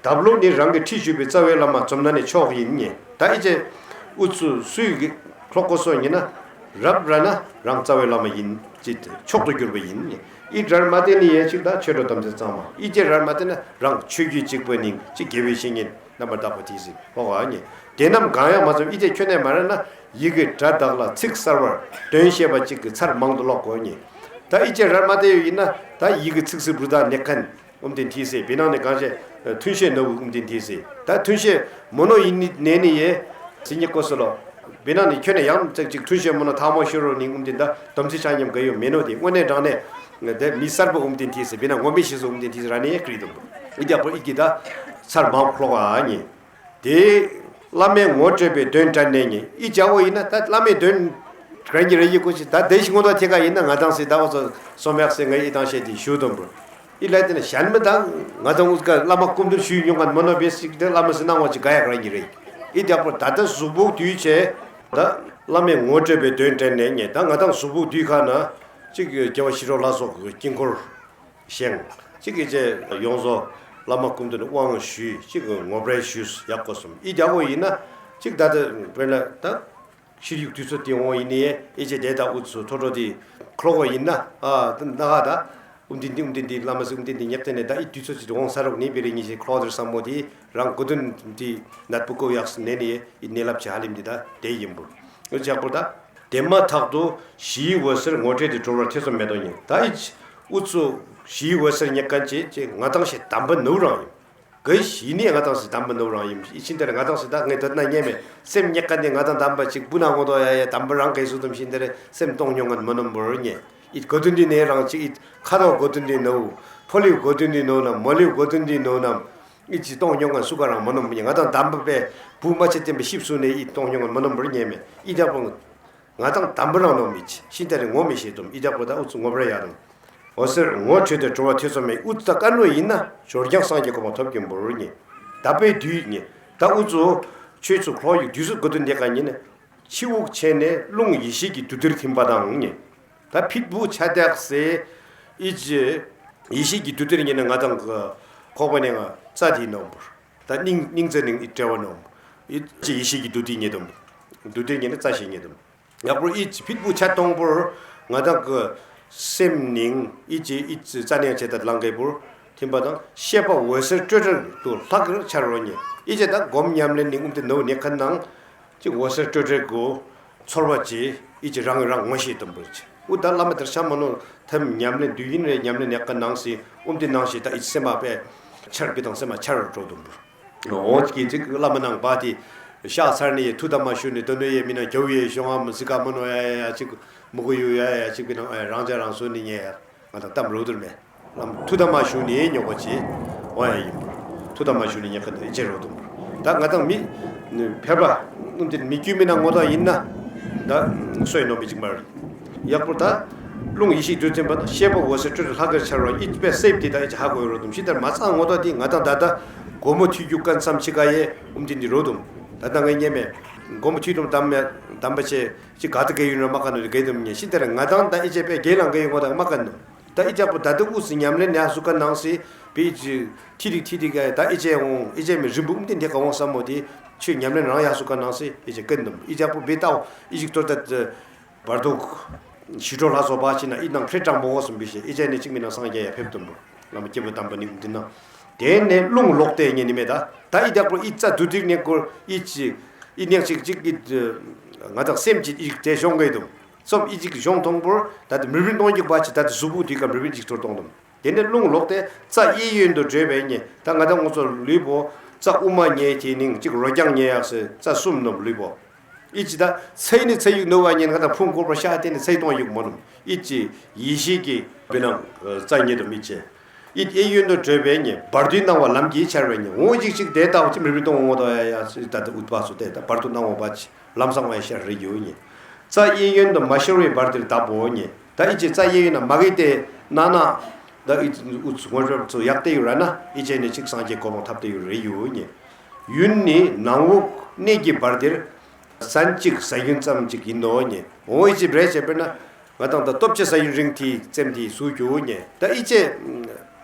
དབ་ལུགས་ནི་རང་གི་ཁྲིད་ཞུས་པའི་རྩ་བའི་བླ་མ་འཛོམས་ན་ནི་མཆོག་ཡིན་ཉེ། ད་ཨི་ཅེ་ཨུ་ཚུ་སུས་ཀྱི་ཁྲོ་གོ་སོ་ཉེ་ན། རབ་ར་ན་རང་རྩ་བའི་བླ་མ་ཡིན་ཅེས་མཆོག་ཏུ་གྱུར་པ་ཡིན། ཨི་རར་མ་བརྟེན་ནི་ཡན་ཆིག་དང་ཆོས་གྲོགས་དམ་ཚིག་གཙང་མ། ཨི་ཅེ་རར་མ་བརྟེན་ན་རང་ཆོས་བརྒྱུད་གཅིག་པུ་ནི་གཅིག་དགེ་བའི་བཤེས་གཉེན་རྣམ་པར་དག་པ་དེ་ཟིན་ཧོ་ག་ཉེ། དེ་རྣམས་གང་ཡང་མ་ཚོམ་ཨི་ཅེ་ཁྱོན་ནས་མ་ར་ན་ཡི་གེ་སྒྲ་དག་ལ་ཚིག་གསར་བར་དོན་བཤད་པ་གཅིག་གི་ཚར་མང་དུ་ཀློག་དགོས་ཉེ། ད་ཨི་ཅེ་རར་མ་བརྟེན་ཡོད་ཡིན་ན་ད་ཡི་གེ་ཚིག་སི་བུ་དག་ནེ་ཁན། ཨུམ་དེ་འཐིས་སེ་བི་ནང་ནས་གང་བྱས་ཐུན་བཤད་ནོ་བུ་ཨུམ་དེ་འཐིས་སེ་ད་ཐུན་བཤད་མོ་ནོ་ཡིན་ནི་ནས་ནི་ཡེ་སི་ཉི་ཀོ་སོ་ལོ། བི་ནང་ནས་ཁྱོད་ནས་ཡང་ཙག་ཅིག་ཐུན་བཤད་མོ་ནོ་ཐག་མོ་ཤོར་རོ་ནི་ཨུམ་དེ་ད་དམ་ཚིག་ཆ་མཉམ་ག་ཡོད་མེ་ནོ་དེ་དངོས་གནས་དྲང་གནས་དེ་མི་གསར་པོ་ཨུམ་དེ་འཐིས་སེ་བི་ནང་ངོ་མི་ཤེས་སོ་ཨུམ་དེ་འཐིས་སེ་ར་ནས་ཡེ་ཀྲི་དུམ་ཨི་རྒྱ་པོ་ཨི་ཀི་ད་ཚར་མང་ཁློག་ཨ་ཉེ། དེ་བླ་མའི་ངོ་སྤྲོད་པའི་དོན་དྲན་ནས་ཉེ་ཨི་ཅག་བོ་ཡིན་ན་ད་བླ་མའི་དོན་གང་གི་རེ་ཡི་ཀུ་ཅི་ད་དེ་ཞིག་ངོ་ཐོག་ཐེ་ག་ཡིན་ན་ང་དང་སི་ད་བོ་ཚོ་སོ་མེག་སེ་ང་ཨི་དང་བཤད་དེ་ཞུ་དུམ་བུ་ཨི་ལ་དེ་ན་གཞན་མི་དང་ང་དང་ཨུ་ཀ་བླ་མ་སྐུ་མདུན་ཞུས་མྱོང་ག་མ་ནོ་བེ་སིག་དེ་བླ་མ་སི་ནང་བ་ཅི་ག་ཡ་གང་གི་རེ་ཨི་དེ་པོ་ད་ད་གཟུགས་པོ་དུས་ཆེ་ད། བླ་མས་ངོ་སྤྲོད་པའི་དོན་དྲན་ནས་ཉེ་ད་ང་དང་གཟུགས་ཕུག་དུས་ཁ་ན་གཅིག་རྒྱལ་བ་ཞི་ཁྲོ་ལྷ་སོགས་ཀྱི་དཀྱིལ་འཁོར་བཞེངས། གཅིག་གིས་ཅེ་ཡོངས་རྫོགས་བླ་མ་སྐུ་མདུན་དབང་ཞུས། གཅིག་གིས་ངོ་སྤྲོད་ཞུས། ཡག་པོ་སོང་ཨི་རྒྱག་པོ་ཡིན་ན་གཅིག་ད་ལྟ་དཔེར་ན་ད་ཤེས་རིག་དུས་ཚོད་དེ་འོང་ཡིན་ནའི་ཨི་ཅེ་དེ་ད་ཨུ་ཚུ་ཐོ་ཐོ་དེ་ཁྲོ་བོ་ཡིན་ན་ཨ་ད་ན་ཧ་ད་ཨུམ་ཏིན་ཏིང་ཨུམ་ཏིན་ཏིང་བླ་མ་སི་ཨུམ་ཏིན་ཏིང་ཉེག་ཏེ་ནས་ད་ཨི་དུས་ཚོད་ཅིག་འོང་ས་རོག་ནི་བེ་རི་ཉི་ཤེ་ཁྲོ་དེར་བསམ་མོ་དེ་རང་གོ་དོན་དེ་ནད་པུ་ཀོ་ཡག་སི་ནས་ནི་ཨི་ནད་ལབ་ཅི་ཧ་ལིམ་དེ་ད་དེ་ཡིན་པོ། ཨུ་ཅག་པོ་ད་དེ་མ་ཐག་ཏུ་ཞི་འོད་ཟེར་ངོ་སྤྲོད་དེ་གྲོལ་བར་ཐེ་ཚོམ་མེད་དོ་ཉིན་ད་ཨི་ཨུ་ཚུ་ཞི་འོད་ཟེར་ཉེག་མཁན་ཅེ་ཅེ་ང་དང་ཞེ་དམ་པ་ནུ་རང་ཡིན། ག་ཞི་ནི་ང་དང་སི་དམ་པ་ནོ་རང་ཡིན་ཤིན་ཏེ་རེ་ང་དང་སི་ད་ངས་དོད་ན་ཉེ་མེ་སེམས་ཉེ་ཀ་ནི་ང་དང་དམ་པ་ཅིག་པུ་ན་ངོ་དོ་ཡ་ཡ་དམ་པ་རང་གས་སུ་དམ་ཤིན་ཏེ་རེ་སེམས་གཏོང་མྱོང་ངན་མ་ནོམ་བོར་ཉེ་ཨིད་གོ་དུན་དི་ནས་རང་ཅིག་ཨིད་ཁ་དོག་གོ་དུན་དི་ནོ་ཕོ་ལིའུ་གོ་དུན་དི་ནོ་ནམ་མོ་ལིའུ་གོ་དུན་དི་ནོ་ནམ་ཨིད་ཅི་གཏོང་མྱོང་ངན་སུ་ག་རང་མ་ནོམ་ཉེ་ང་དང་དམ་པ་པས་བུ་མ་ཆེ་བསྟན་པའི་ཤིབ་སུ་ནས་ཨིད་གཏོང་མྱོང་ངན་མ་ནོམ་བོར་ཉེ་མེ་ཨིད་ཡག་པོ། ང་དང་དམ་པ་རང་ནོ་མི་ཆེ་ཤིན་ཏེ་རེ་ངོ་མི་ཤེས་དུམ་ཨི་དག་པོ་ད་ཨུ་ཚུ་ངོ་བར་ཡ་དང་། འོད་ཟེར་ངོ་འཕྲོད་དེ་གྲོལ་བ་ཐེ་ཚོམ་མེད་ཨུ་ཚུ་ད་དཀའ་ནོ་ཡིན་ན་ཞོར་རྐྱང་སངས་རྒྱས་གོ་འཕང་ཐོབ་ཀྱི་འབོར་ཉེ། ད་པའི་དུས་ཉེ། ད་ཨུ་ཚུ་ཆོས་ཚུ་ཁོ་ཡི་དུས་སུ་གོ་དུ་འདེགས་ཀ་ཉེ་ནས་ཕྱི་དབུགས་ཆད་ནས་རླུང་ཡེ་ཤེས་ཀྱི་འདུ་འདིར་ཐིམ་པ་དང་ཉེ། ད་ཕིད་བུ་ཆ་དག་སེ་ཨི་ཅི་ཡེ་ཤེས་ཀྱི་འདུ་འདིར་ཉེ་ནས་ང་དང་ཁོག་པ་ནས་ང་རྩ་དེའི་ནོམ་བོར། ད་སྙིང་སྙིང་རྩེ་ནས་ཨི་བྲལ་བ་ནོམ། ཨི་ཅི་ཡེ་ཤེས་ཀྱི་འདུ་འདི་ཉེ་དུམ། འདུ་འདིར་ཉེ་ནས་རྩ་ཤེས་ཉེ་དུམ། ཡག་པོ་ཨི་ཅི་ཕིད་བུ་ཆ་གཏོང་བོར་ང་དང་གི་སེམས་ནིང་ཨི་ཅི་ཨི་ཅི་རྩ་ནས་ཆེ་ད་ལང་གེ་བོར་ཐིམ་པ་དང་ཤེས་པ་འོད་ཟེར་སྤྲོས་བྲལ་དུ་ལྷག་གིར་འཆར་རོ་ཉེ། ཨི་ཅི་ད་སྒོམ་ཉམས་ལེན་ནིང་ཨུམ་དེ་ནོ་ཉེ་ཁ་ནང་། ཅིག་འོད་གསལ་སྤྲོས་བྲལ་གོ། ཚོར་བ་ཅི། ཨི་ཅི་རང་རང་ངོ་ཤེས་དུམ་བུར་ཅི། ཨུ་ད་བླ་མ་དེར་ཤ་མ་ནོ་ཐམ་ཉམས་ལེན་དུས་ཡུན་རེ་ཉམས་ལེན་ཡག་ག་ནང་སི་ཨུམ་དེ་ནང་ཞེ་ད་ཨི་ཅི་སེམས་པ་པས་ཆར་གི་དང་སེམས་པ་ཆར་རོ་འགྲོ་དུམ་བུར། འོ་ཅིག་ཅིག་བླ་མ་ནང་པ་དེ་ཤ་ཚར་ནས་ཐུ་ད་མ་ཞུ་ནས་དོ་ནོ་ཡེ་མི་ན་རྒྱ་བོ་ཡེ་ཤོང་ཨ་མི་སི་ཀ་མ་ནོ་ཡ་ཡ་ཡ་ཅིག་མུ་གུ་ཡུ་ཡ་ཡ་ཡ་ཅིག་གི་ནང་ཨེ་རང་ཅག་རང་སོ་ནི་ཉེ་ཡ། ང་དང་གཏམ་རོ་དུར་མེ། ལམ་ཐུ་ད་མ་ཞུ་ནི་ཉོ་གོ་ཅི། འོ་ཡ་ཡིན། ཐུ་ད་མ་ཞུ་ནི་ཉེ་ཁ་དེ་ཅི་རོ་དུར། ད་ང་དང་མི། ཕེ་བ། ནུམ་དེ་མི་རྒྱུ་མི་ན་ངོ་དང་ཡིན་ན། ད་སོས་ནོ་མི་ཅིག་མར། ཡག་པོ་ད། རླུང་ཡེ་ཤེས་དུས་ཐིམ་པ་དང་ཤེས་པ་འོད་གསལ་སྤྲོས་བྲལ་ལྷག་གར་འཆར་རོ་ཨིད་པའི་སེབ་དེ་ད་ཨིད་ཧ་གོ་རོ་དུམ་ཤི་དར་མ་ཚང་ངོ་དང་དེ་ང་དང་ད་ད། སྒོ་མོ་ཐུ་རྒྱུ་ཀན་སམ་ཆི་ག་ཡེ་ཨུམ་དེ་འདི་རོ་དུམ། ད་ད་ངའི་ཉེ་མེ། སྒོ་མོ་ཐུ་དུམ་དམ་མེ། དམ་པ་ཆེ། ཅི་ག་ད་གེ་ཡུན་ར་མ་ག་ནོ་དེ་གེ་དུམ་ཉེ་ཤི་དར་ང་དང་ད་ཨིད་པའི་གེ་ལང་གེ་ཡུན་ངོ་དང་མ་ག་ནོ། ད་ཨི་ཅག་པོ་ད་ལྟ་དབུས་སུ་ཉམས་ལེན་ཡག་སུ་ཀ་ནང་སི་བི་ཅི་ཐི་རིག་ཐི་རིག་ག་ད་ཨི་ཅེ་འོང་ཨི་ཅེ་མི་རིམ་པ་ཨུམ་ཏི་འདི་ག་འོང་བསམ་མོ་དེ་ཆོས་ཉམས་ལེན་རང་ཡག་སུ་ཀ་ནང་སི་ཨི་ཅེ་ཀན་དུམ་ཨི་ཅག་པོ་བི་ཏའོ་ཨི་ཅིག་ཏོ་ད་བར་དུ་ཞི་ཁྲོ་ལྷ་སོགས་པ་ཅི་ན་ཨི་ནང་ཁྲེ་དྲང་མོ་འོ་སུམ་བི་ཤེ་ཨི་ཅེ་ནི་ཅིག་མི་ན་སངས་རྒྱས་ཡ་ཕེབས་དུམ་བུ་བླ་མ་སྐྱེས་བུ་དམ་པ་ནི་ཨུམ་ཏི་ན་དེ་ནས་རླུང་ལོག་སྟེ་ཉེ་ནི་མེ་ད་ད་ཨི་ཅག་པོ་ཨི་ཙ་དུ་དིག་ནས་སྐོར་ཨི་ཅི་ཨི་ནས་ཅིག་ཅིག་གི་ང་དང་སེམས་ཅིག་ཨི་ཅིག་དེ་ཤོང་གི་དུམ། སོམ་ཨི་ཅིག་གཞོང་མཐོང་པོར་ད་ལྟ་མི་རིན་གཏོང་རྒྱུག་པ་ཅི་ད་ལྟ་གཟུགས་པོ་དུས་ཀ་མི་རིན་ཅིག་ཐོར་གཏོང་དུམ། དེ་ནས་རླུང་ལོག་སྟེ་རྩ་གཡས་གཡོན་དུ་བགྲོད་པའི་ཉེ་ད་ང་ད་ངོ་ཚོ་ལུས་པོ་རྩ་དབུ་མ་ཉེ་དེ་ནིང་ཅིག་རོ་རྐྱང་ཉེ་ཡག་སེ་རྩ་གསུམ་ནོམ་ལུས་པོ། ཨི་ཅི་ད་ཚེ་ནི་ཚེ་ཡུག་ནོ་བ་ཉེ་ང་ད་ཕུང་སྐོར་པ་ཤ་དེ་ནི་ཚེ་གཏོང་ཡུག་མོ་ནོམ་ཨི་ཅི་ཡེ་ཤེས་ཀྱི་བི་ནང་རྩ་ཉེ་དུ་མི་ཅེ། ཨི་གཡས་གཡོན་དུ་བགྲོད་པའི་ཉེ་བར་དོའི་སྣང་བ་ལམ་གྱིས་འཆར་བའི་ཉེ་འོང་ཅིག་ཅིག་དེ་ལྟ་བུ་ཅི་མི་རིན་གཏོང་ངོ་ད་ཡ་ཡ་སི་ད་ད་ཨུཏ་པ་སུ་དེ་ད་བར་དོ་སྣང་བ་པ་ཅི། ལམ་སང་བའི་ཤར་རེ་ཡོད་ཉེ། རྩ་གཡས་གཡོན་དུ་མ་ཤོར་བའི་བར་དེར་བདག་པོ་ཉེ། ད་ཨི་ཅེ་རྩ་གཡས་གཡོན་ན་མ་གི་ཏེ་ན་ན། ད་ཨི་ཨུ་ཚུ་ངོ་སྤྲོད་ཚུ་ཡག་སྟེ་ཡོད་ར་ན་ཨི་ཅེ་ནི་ཅིག་སངས་རྒྱས་གོ་འཕང་ཐོབ་སྟེ་ཡོད་རེ་ཡོད་ཉེ། ཡུན་ནི་ནང་དབུགས་གནད་ཀྱི་བར་དེར། ཟན་གཅིག་ཟ་ཡུན་ཙམ་ཅིག་ཡིན་ནོ་ཉེ། འོ་ཨི་ཅེ་བྲེ་ཅེ་དཔེར་ན། ང་དང་ད་སྟོབས་ཆེ་ཟ་ཡུན་རིང་ཐི་ཙེམ་ཐི་སུ་གྱོ་ཉེ། ད་ཨི་ཅེ།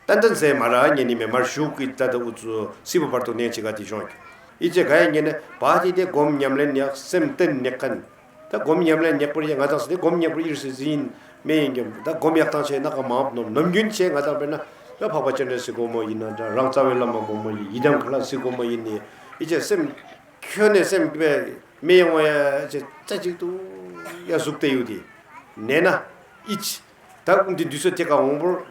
ཏན་ཏན་ཟེ་མ་ར་ཉེ་ནི་མེ་མར་ཞུགས་ཀྱི་ད་ད་ཨུ་ཚུ་སི་བ་བར་དུ་གནས་ཅི་ག་ཐི་ཤོང་གྱོ། ཨི་ཅེ་ག་ཡ་ཉེ་ནི་བ་ཐི་དེ་སྒོམ་ཉམས་ལེན་ཡག་སེམས་གཏན་ནེག་ཁན། ད་སྒོམ་ཉམས་ལེན་ཉེག་པོར་ཡེ་ང་དང་སི་དེ་སྒོམ་ཉེག་པོར་ཡེར་སི་ཟིན་མེ་ཡིན་གྱི་ད་སྒོམ་ཡག་ཐང་ཆེ་ན་ག་མང་ནོམ་ནམ་རྒྱུན་ཆེ་ང་དང་དཔེར་ན་ད་འཕགས་པ་སྤྱན་རས་གཟིགས་སྒོམ་མོ་ཡིན་ན་འདྲ་རང་རྩ་བའི་བླ་མ་སྒོམ་མོ་ཡིན་ཡི་དམ་མཁའ་ལ་སི་སྒོམ་མོ་ཡིན་ནི་ཨི་ཅེ་སེམས་ཁྱོད་ནས་སེམས་པས་མེ་ཡོང་བ་ཡ་ཅེ་རྩ་གཅིག་ཏུ་ཡ་ཟུག་སྟེ་ཡོད་དེ་ནས་ན་ཨི་ཅི་ད་ཀུན་དེ་དུས་ཚོད་ཐེ་ག་འོང་པོར་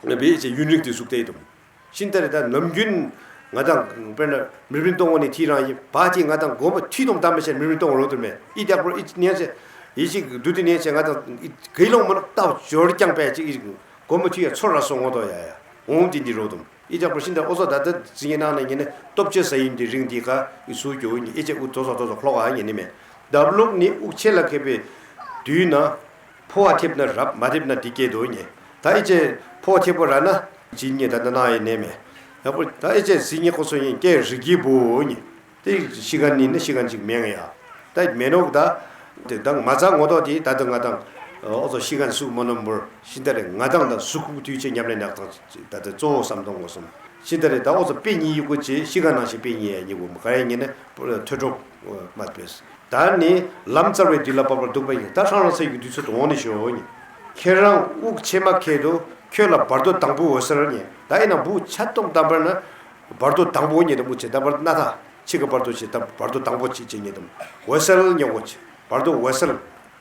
ལ་བེ་ཨི་ཅེ་ཡུན་རིང་དུ་ཟུག་སྟེ་ཡོད་དམ། ཤིན་ཏུ་རེ་ད་ནམ་རྒྱུན་ང་དང་དཔེར་ན་མི་རིན་གཏོང་བ་ནི་ཐི་རང་ཡིན་བ་ཅི་ང་དང་སྒོམ་པ་ཐི་དང་དམ་པ་ཆེ་མི་རིན་གཏོང་རོགས་དུ་མེད་ཨི་རྒྱག་པོ་ཨི་ཉན་ཆེ་ཡི་ཅིག་དུ་དི་ཉན་ཆེ་ང་དང་ཨི་གེ་ལོང་མ་ནོག་སྟབས་འབྱོར་རྐྱང་པས་ཅིག་ཨི་སྒོམ་པ་ཐི་ཡ་ཚོར་ར་སོང་ངོ་དོ་ཡ་ཡ་འོང་དི་འདི་རོགས་དུ་ཨི་རྒྱག་པོ་ཤིན་ཏུ་ཨོ་ཟོ་ད་ད་ཟི་ཉེ་ནང་ནས་ཉེ་ནས་སྟོབས་ཆེ་ས་ཡིན་དི་རིང་དི་ཀ་ཨི་སུ་གྱོ་ཨི་ཅེ་ཨུ་དོ་ཟོ་དོ་ཟོ་ཁློག་ཨ་ཉེ་ནི་མེད་འདབ་ལུག་ནི་དབུགས་ཆད་ལ་ཁེབས་པའི་དུས་ན། ཕོ་བ་ཐེབས་ན་རབ་མ་ཐེབས་ན་འདི་སྐད་དོ་ཉེ། ད་ཨི་ཅེ་ཕོ་བ་ཐེབས་པོ་ར་ན་ཇི་ཉེ་ད་ན་ན་ཡེ་ནེ་མེ། ཡག་པོ་ད་ཨི་ཅེ་ཟི་ཉེ་ཁོ་སོ་ཡིན་སྐད་རི་གི་བུ་ཉེ། དེ་ཤི་ག་ནི་ནི་ཤི་ག་ཅིག་མེང་ཡ། ད་མེ་ནོག་ད་ དེ་དང་མ་རྩ་ངོ་ཐོག་དེ་ད་དུང་ང་དང་ཨོ་ཚོ་ཤི་གན་སུ་མོ་ནམ་བོར་ཤི་ད་རེ་ང་དང་ད་སུ་ཁུག་དུས་ཆེ་ཉམས་ལེན་ནག་དང་ད་དེ་གཙོ་བོ་བསམ་གཏོང་དགོས་སོང་། ཤི་ད་རེ་ད་ཨོ་ཚོ་པེ་ཉི་ཡི་གུ་ཆེ་ཤི་གན་ནང་ཞིག་པེ་ཉི་ཡ་ཉི་གུ་ག་ཡ་ཉི་ནས་ཐོས་གྲོགས་མ་པེས། ད་ནི་ལམ་བཙལ་བའི་དུས་ལ་བབ་པར་འདུག་པ་ཡིན། ད་ཧྲང་ཧྲང་ཚེ་ཡི་དུས་ཚོད་དུ་འོང་ནི་ཞོ་ཡིན། ཁྱེད་རང་དབུགས་ཆད་མ་ཁད་དུ་ཁྱོད་ལ་བར་དོ་དང་པོ་འོད་གསལ་ཉེ། ད་ཡིན་ན་བུ་ཆད་གཏོང་དམ་པར་ན་བར་དོ་དང་པོ་ཉེ་དུ་དབུགས་ཆད་ད་བར་ན་ད་ཆི་ག་བར་དོ་ཆེ་ད་བར་དོ་དང་པོ་ཆེ་ཆེ་ཉེ་དུ་འོད་གསལ་ཉེ་གོ་ཆེ་བར་དོ་འོད་གསལ་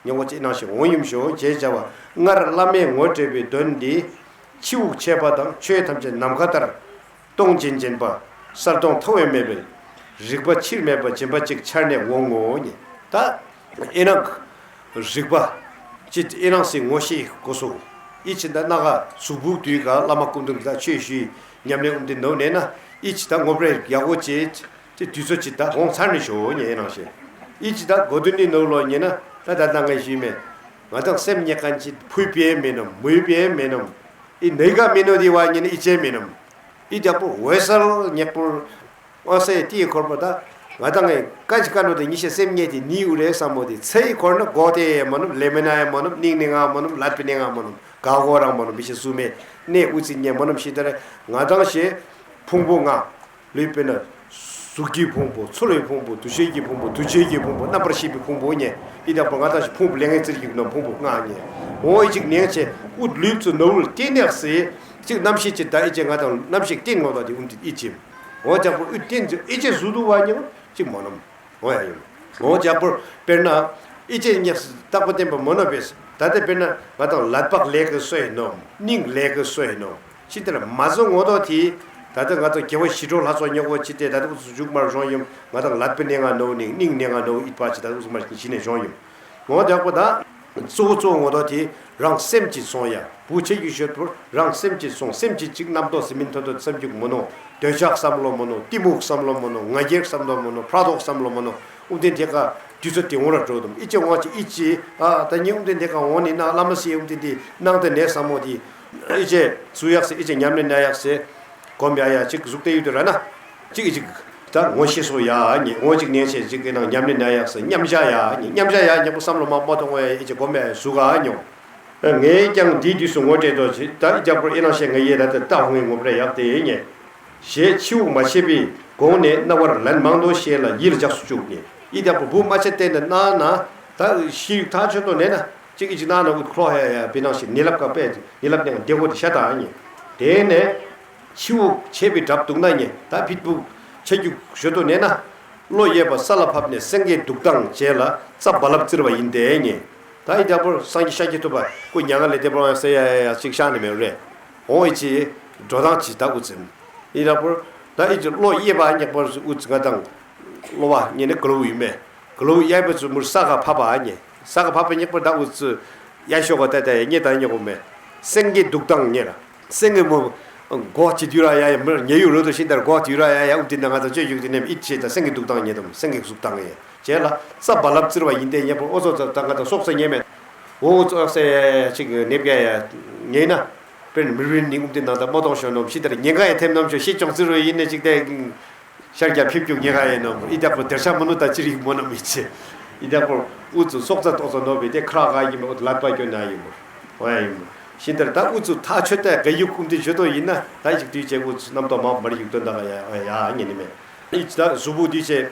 ཉེ་གོ་ཆེ་ནང་བཞིན་འོང་ཡིན་ཞོ་ཅེས་བྱ་བ་སྔར་བླ་མས་ངོ་སྤྲད་པའི་དོན་འདི། ཕྱི་དབུགས་ཆད་པ་དང་ཆོས་ཐམས་ཅད་ནམ་མཁའ་ལྟར། སྟོང་ཆེན་བྱེད་པ། གསལ་སྟོང་ཐོགས་ཡོད་མེད་པའི། རིག་པ་ཕྱིར་མེད་པ་སྦྱིན་པ་གཅིག་འཆར་ནས་འོང་ངོ་ཉེ། ད་ཨེ་ནང་རིག་པ་ཅིག་ཨེ་ནང་སྲིད་ངོ་ཤེས་དགོས་སོ། ཨི་ཅི་ད་སྣ་ཁ་གཟུགས་ཕུག་དུས་ག་བླ་མ་སྐུ་མདུན་ད་ཆོས་ཞུས་ཉམས་ལེན་འུམ་དེ་ནོ་ནས་ན་ཨི་ཅི་ད་ངོ་སྤྲོད་ཡག་པོ་བྱེད་ཅེས་དུས་ཚོད་ཅིག་ད་འོང་ཚར་ནས་ཞོ་ཉེ་ཨེ་ནང་ཤེས། ཨི་ཅི་ད་གོ་དུ་ནི་ནོ་ལོ་ཉེ་ན་ད་ད་ད་ངས་ཞུས་མེད། ང་དང་སེམས་ཉེ་གང་ཅི་ཕུས་པའི་མེ་ནམ་མུས་པའི་མེ་ནམ། ཨི་ནི་ག་མེ་ནོ་དི་བ་ཉེ་ན་ཨི་ཅེ་མེ་ནམ། ཨི་རྒྱག་པོ་འོད་གསལ་ཉེག་པོར། དབང་སའི་ཏི་ཡི་འཁོར་པོ་ད། ང་དང་ངས་ཀ་ཅི་ཀ་ནོ་དེ་ཉི་ཤེས་སེམས་ཉེ་དེ་ནི་ཨུ་རེ་བསམ་མོ་དེ་ཚེ་ཡི་འཁོར་ན་གོ་དེ་ཡེ་མ་ནུབ་ལེ་མེ་ན་ཡེ་མ་ནུབ་ནིང་ནི་ང་མ་ནུབ་ལད་པི་ནི་ང་མ་ནུབ་ག་གོ་རང་མ་ནུབ་མི་ཤེས་སུ་མེ་ནེ་ཨུ་ཙི་ཉེ་མ་ནུབ་ཤི་ད་རེ་ང་དང་ཞེ་ཕུང་པོ་ང་ལུས་པེ་ན་གཟུགས་ཀྱི་ཕུང་པོ་ཚོར་བའི་ཕུང་པོ་འདུ་ཤེས་ཀྱི་ཕུང་པོ་འདུ་བྱེད་ཀྱི་ཕུང་པོ་རྣམ་པར་ཤེས་པའི་ཕུང་པོ་ཉེ་ཨི་དག་པོ་ང་དང་ཞེ་ཕུང་པོ་ལེ་ངེ་ཙིར་གྱི་ནོ་ཕུང་པོ་ང་ཉེ་འོ་ཨི་ཅིག་ནེ་ཆེ་ཨུ་ལུས་ཚུ་ནོ་ཨུ་ལ་ཏེ་ནེག་སེ་ཅིག་རྣམ་ཤེས་ཅིག་ད་ཨི་ཅེ་ང་དང་རྣམ་ཤེས་ཏེ་ངོ་ད་དེ་ཨུ་ཏི་ཨི་ཅིམ། འོ་ཇག་པོ་ཨུ་ཏིན་ཅི་ཨི་ཅེ་ཟུ་དུ་བ་ཉི་མ་ཅིག་མོ་ནམ། འོ་ཡ་ཡོད། འོ་ཇག་པོ་དཔེར་ན་ཨི་ཅེ་ཉག་སི་རྟག་པ་བརྟན་པ་མོ་ན་བེས། ད་ལྟ་དཔེར་ན་ང་དང་ལད་པག་ལས་ཀི་སོ་ཡི་ནོམ། སྙིང་ལས་ཀི་སོ་ཡི་ནོམ། ཅི་ལྟར་མ་བཟོ་ངོ་ཐོག་དེ། ད་ལྟ་ང་དང་རྒྱལ་བ་ཞི་ཁྲོ་ལྷ་ཚོགས་ཉོ་གོ་ཅི་སྟེ་ད་ལྟ་ཨུ་ཚུ་བཞུགས་མར་བཞོང་ཡོམ། ང་དང་ལད་པི་ནེ་ང་ནོ་ནིང་སྙིང་ནེ་ང་ནོ་ཨིད་པ་ཅི་ད་ལྟ་ཨུ་ཚུ་མར་ཞི་ནེ་བཞོང་ཡོམ། འོ་ཇག་པོ་ད། གཙོ་བོ་གཙོ་བོ་ངོ་ཐོག་དེ་རང་སེམས་ཀྱིས་སོང་ཡ། བུ་ཆེ་རྒྱུ་ཤོད་པོར་རང་སེམས་ཀྱིས་སོང་སེམས་ཀྱིས་ཅིག་རྣམ་རྟོག་སེམས་མིན་ཐོ་ཐོ་བསམ་རྒྱུ་མོ་ནོ། འདོད་ཆགས་བསམ་བློ་མོ་ནོ་གཏི་མུག་བསམ་བློ་མོ་ནོ་ང་རྒྱལ་བསམ་བློ་མོ་ནོ་ཕྲག་དོག་བསམ་བློ་མོ་ནོ་ཨུ་དེ་དེ་ཀ་དུས་ཚོད་དེ་འོང་ར་འགྲོ་དུམ་ཨི་ཅེ་འོང་ཅེ་ཨི་ཅེ་ཨ་ད་ཉིན་ཨུ་དེ་དེ་ཀ་འོང་ནི་ན་བླ་མ་སི་ཨུ་དེ་དེ་ནང་དེ་ནས་བསམ་མོ་དེ་ཨི་ཅེ་ཚུ་ཡག་སེ་ཨི་ཅེ་ཉམས་ལེན་ན་ཡག་སེ། གོམ་ཡ་ཡ་ཅིག་གཟུགས་དེ་ཡོད་དུ་ར་ན། ཅིག་ཅིག་ད་ངོ་ཤེས་སོ་ཡ་ཉེ་ངོ་ཅིག་ནན་ཤེས་ཅིག་གི་ནང་ཉམས་ལེན་ན་ཡག་སེ་མཉམ་བཞག་ཡ་ཉེ་མཉམ་བཞག་ཡ་ཉེ་པོ་བསམ་བློ་མ་མ་གཏོང་བ་ཡ་ཨི་ཅེ་གོམ་ཡ་ཡ་གཟུགས་ག་ཉོ། ངས་ཀྱང་འདིའི་དུས་སུ་ངོ་སྤྲད་དོ་ཅི་ད་ཨི་རྒྱག་པོར་ཨི་ནང་ཤེས་ང་ཡེ་ད་ད་ད་ཧོང་ངི་ངོ་སྤྲད་ཡག་དེ་ཉེ། ཞེས་ཕྱི་དབུགས་མ་ཆད་པའི་གོང་ནས་རྣ་བར་ལན་མང་དུ་བཤད་ལ་ཡིད་འཇགས་སུ་བཅུག་ནས་ཨི་རྒྱག་པོ་བུ་མ་ཆད་བསྟན་ནས་གནང་ན་ད་ཤི་ཡུག་ཐག་ཆོད་དོ་ནས་ན་ཅིག་ཨི་ཅིག་གནང་ན་འུ་ཁློ་ཧ་ཡ་ཡ་བི་ནང་ཤེས་ནི་ལབ་ཀ་པས་ནི་ལབ་ནས་བདེ་བོ་དེ་ཤ་དང་ཉེ། དེ་ནས། ཕྱི་དབུགས་ཆད་པའི་གྲབ་འདུག་ན་ཉེ་ད་ཕྱི་དབུགས་ཆད་རྒྱུ་ཞུ་དོ་ནས་ན། གློ་གཡས་པ་ས་ལ་ཕབ་ནས་སེང་གེ་འདུག་སྟངས་བྱས་ལ་རྩ་རྦ་རླབས་བཙིར་བ་ཡིན་ཏེ་ཉེ། ད་ཨི་རྒྱག་པོར་སངས་རྒྱས་ཤཱཀྱ་ཐུབ་པ་སྐུ་མྱ་ངན་ལས་འདས་པ་ཡང་ཟེར་ཡ་ཡ་ཡ་ཅིག་ཤག་ནི་མེད་རེད། འོང་ཨི་ཅི་འགྲོ་སྟངས་ཅི་ད་དབུ་འཛིན། ཨི་རྒྱག་པོར་ད་ཨི་ཅི་གློ་གཡས་པ་ཉེག་པར་དབུ་འཛིན་ང་དང་། གློ་བ་ཉེ་ནི་གློ་བུ་ཡིན་མེད། གློ་བུ་གཡས་པ་ཚུ་མུར་ས་ཁ་ཕབ་པ་ཉེ། ས་ཁ་ཕབ་པ་ཉེག་པར་ད་དབུ་འཛིན། གཡས་ཤོག་ག་ད་ད་ཡ་ཉེ་ད་ཉེ་གོ་མེད། སེང་གེ་འདུག་སྟངས་ཉེ་ར། སེང་གེ་མོ། མགོ་ཅི་དུས་ར་ཡ་ཡ་མི་ཉེ་ཡུ་རོ་དོ་ཤིན་ཏར་མགོ་དུས་ར་ཡ་ཡ་ཨུ་དེ་ན་ང་ཚོ་སྤྱོད་ཡུག་དེ་ནེམ་ཨིད་ཆེ་ད་སེང་གེ་འདུག་སྟངས་ཉེ་དམ་སེང་གེ་གཟུགས་སྟངས་ཡེ། བྱས་ལ་རྩ་རྦ་རླབས་བཙིར་བ་ཡིན་ཏེ་ཉེ་པོ་ཨོ་ཚོ་ད་ད་ང་ད་སོག་ས་ཉེ་མེད། འོ་ཚོ་ཨོ་ས་ཡ་ཡ་ཅིག་ནེབ་ཡ་ཡ་ཉེ་ན། དཔེར་ན་མི་རིན་ནི་ཨུ་དེ་ན་ད་མ་གཏོང་ཤོ་ནོམ་ཤིན་ཏར་ཉེ་ག་ཡ་ཐེམ་ནམ་ཤོ་ཤི་ཅོང་བཙིར་བ་ཡིན་ནེ་ཅིག་ད། ཤར་རྒྱག་ཕེབས་རྒྱུག་ཉེ་ག་ཡིན་ནོ། ཨི་དག་པོ་དེར་ཆ་མ་ནུ་ད་ཅི་རིག་མོ་ན་མི་ཆེ། ཨི་དག་པོ་ཨུ་ཚུ་སོག་ཚ་ཏོག་ཚ་ནོ་བི་དེ་ཁྲ་ག་ཡིན་མོ་ལ་པ་སྐྱོ་ན་ཡིན་མོ། ཨོ་ཡ་ཡིན་མོ། ཤིན་ཏར་ད་ཨུ་ཚུ་ཐག་ཆོད་ད་ག་ཡུག་ཀུམ་དེ་ཞུ་དོ་ཡིན་ན་ད་ཅིག་དུས་ཆེ་ཨུ་ཚུ་རྣམ་རྟོག་མ་མར་ཡུག་དོན་ད་ག་ཡ་ཡ་ཉེ་ནི་མེ། ཨི་ཅི་ད་གཟུགས་པོ་དུས་ཆེ།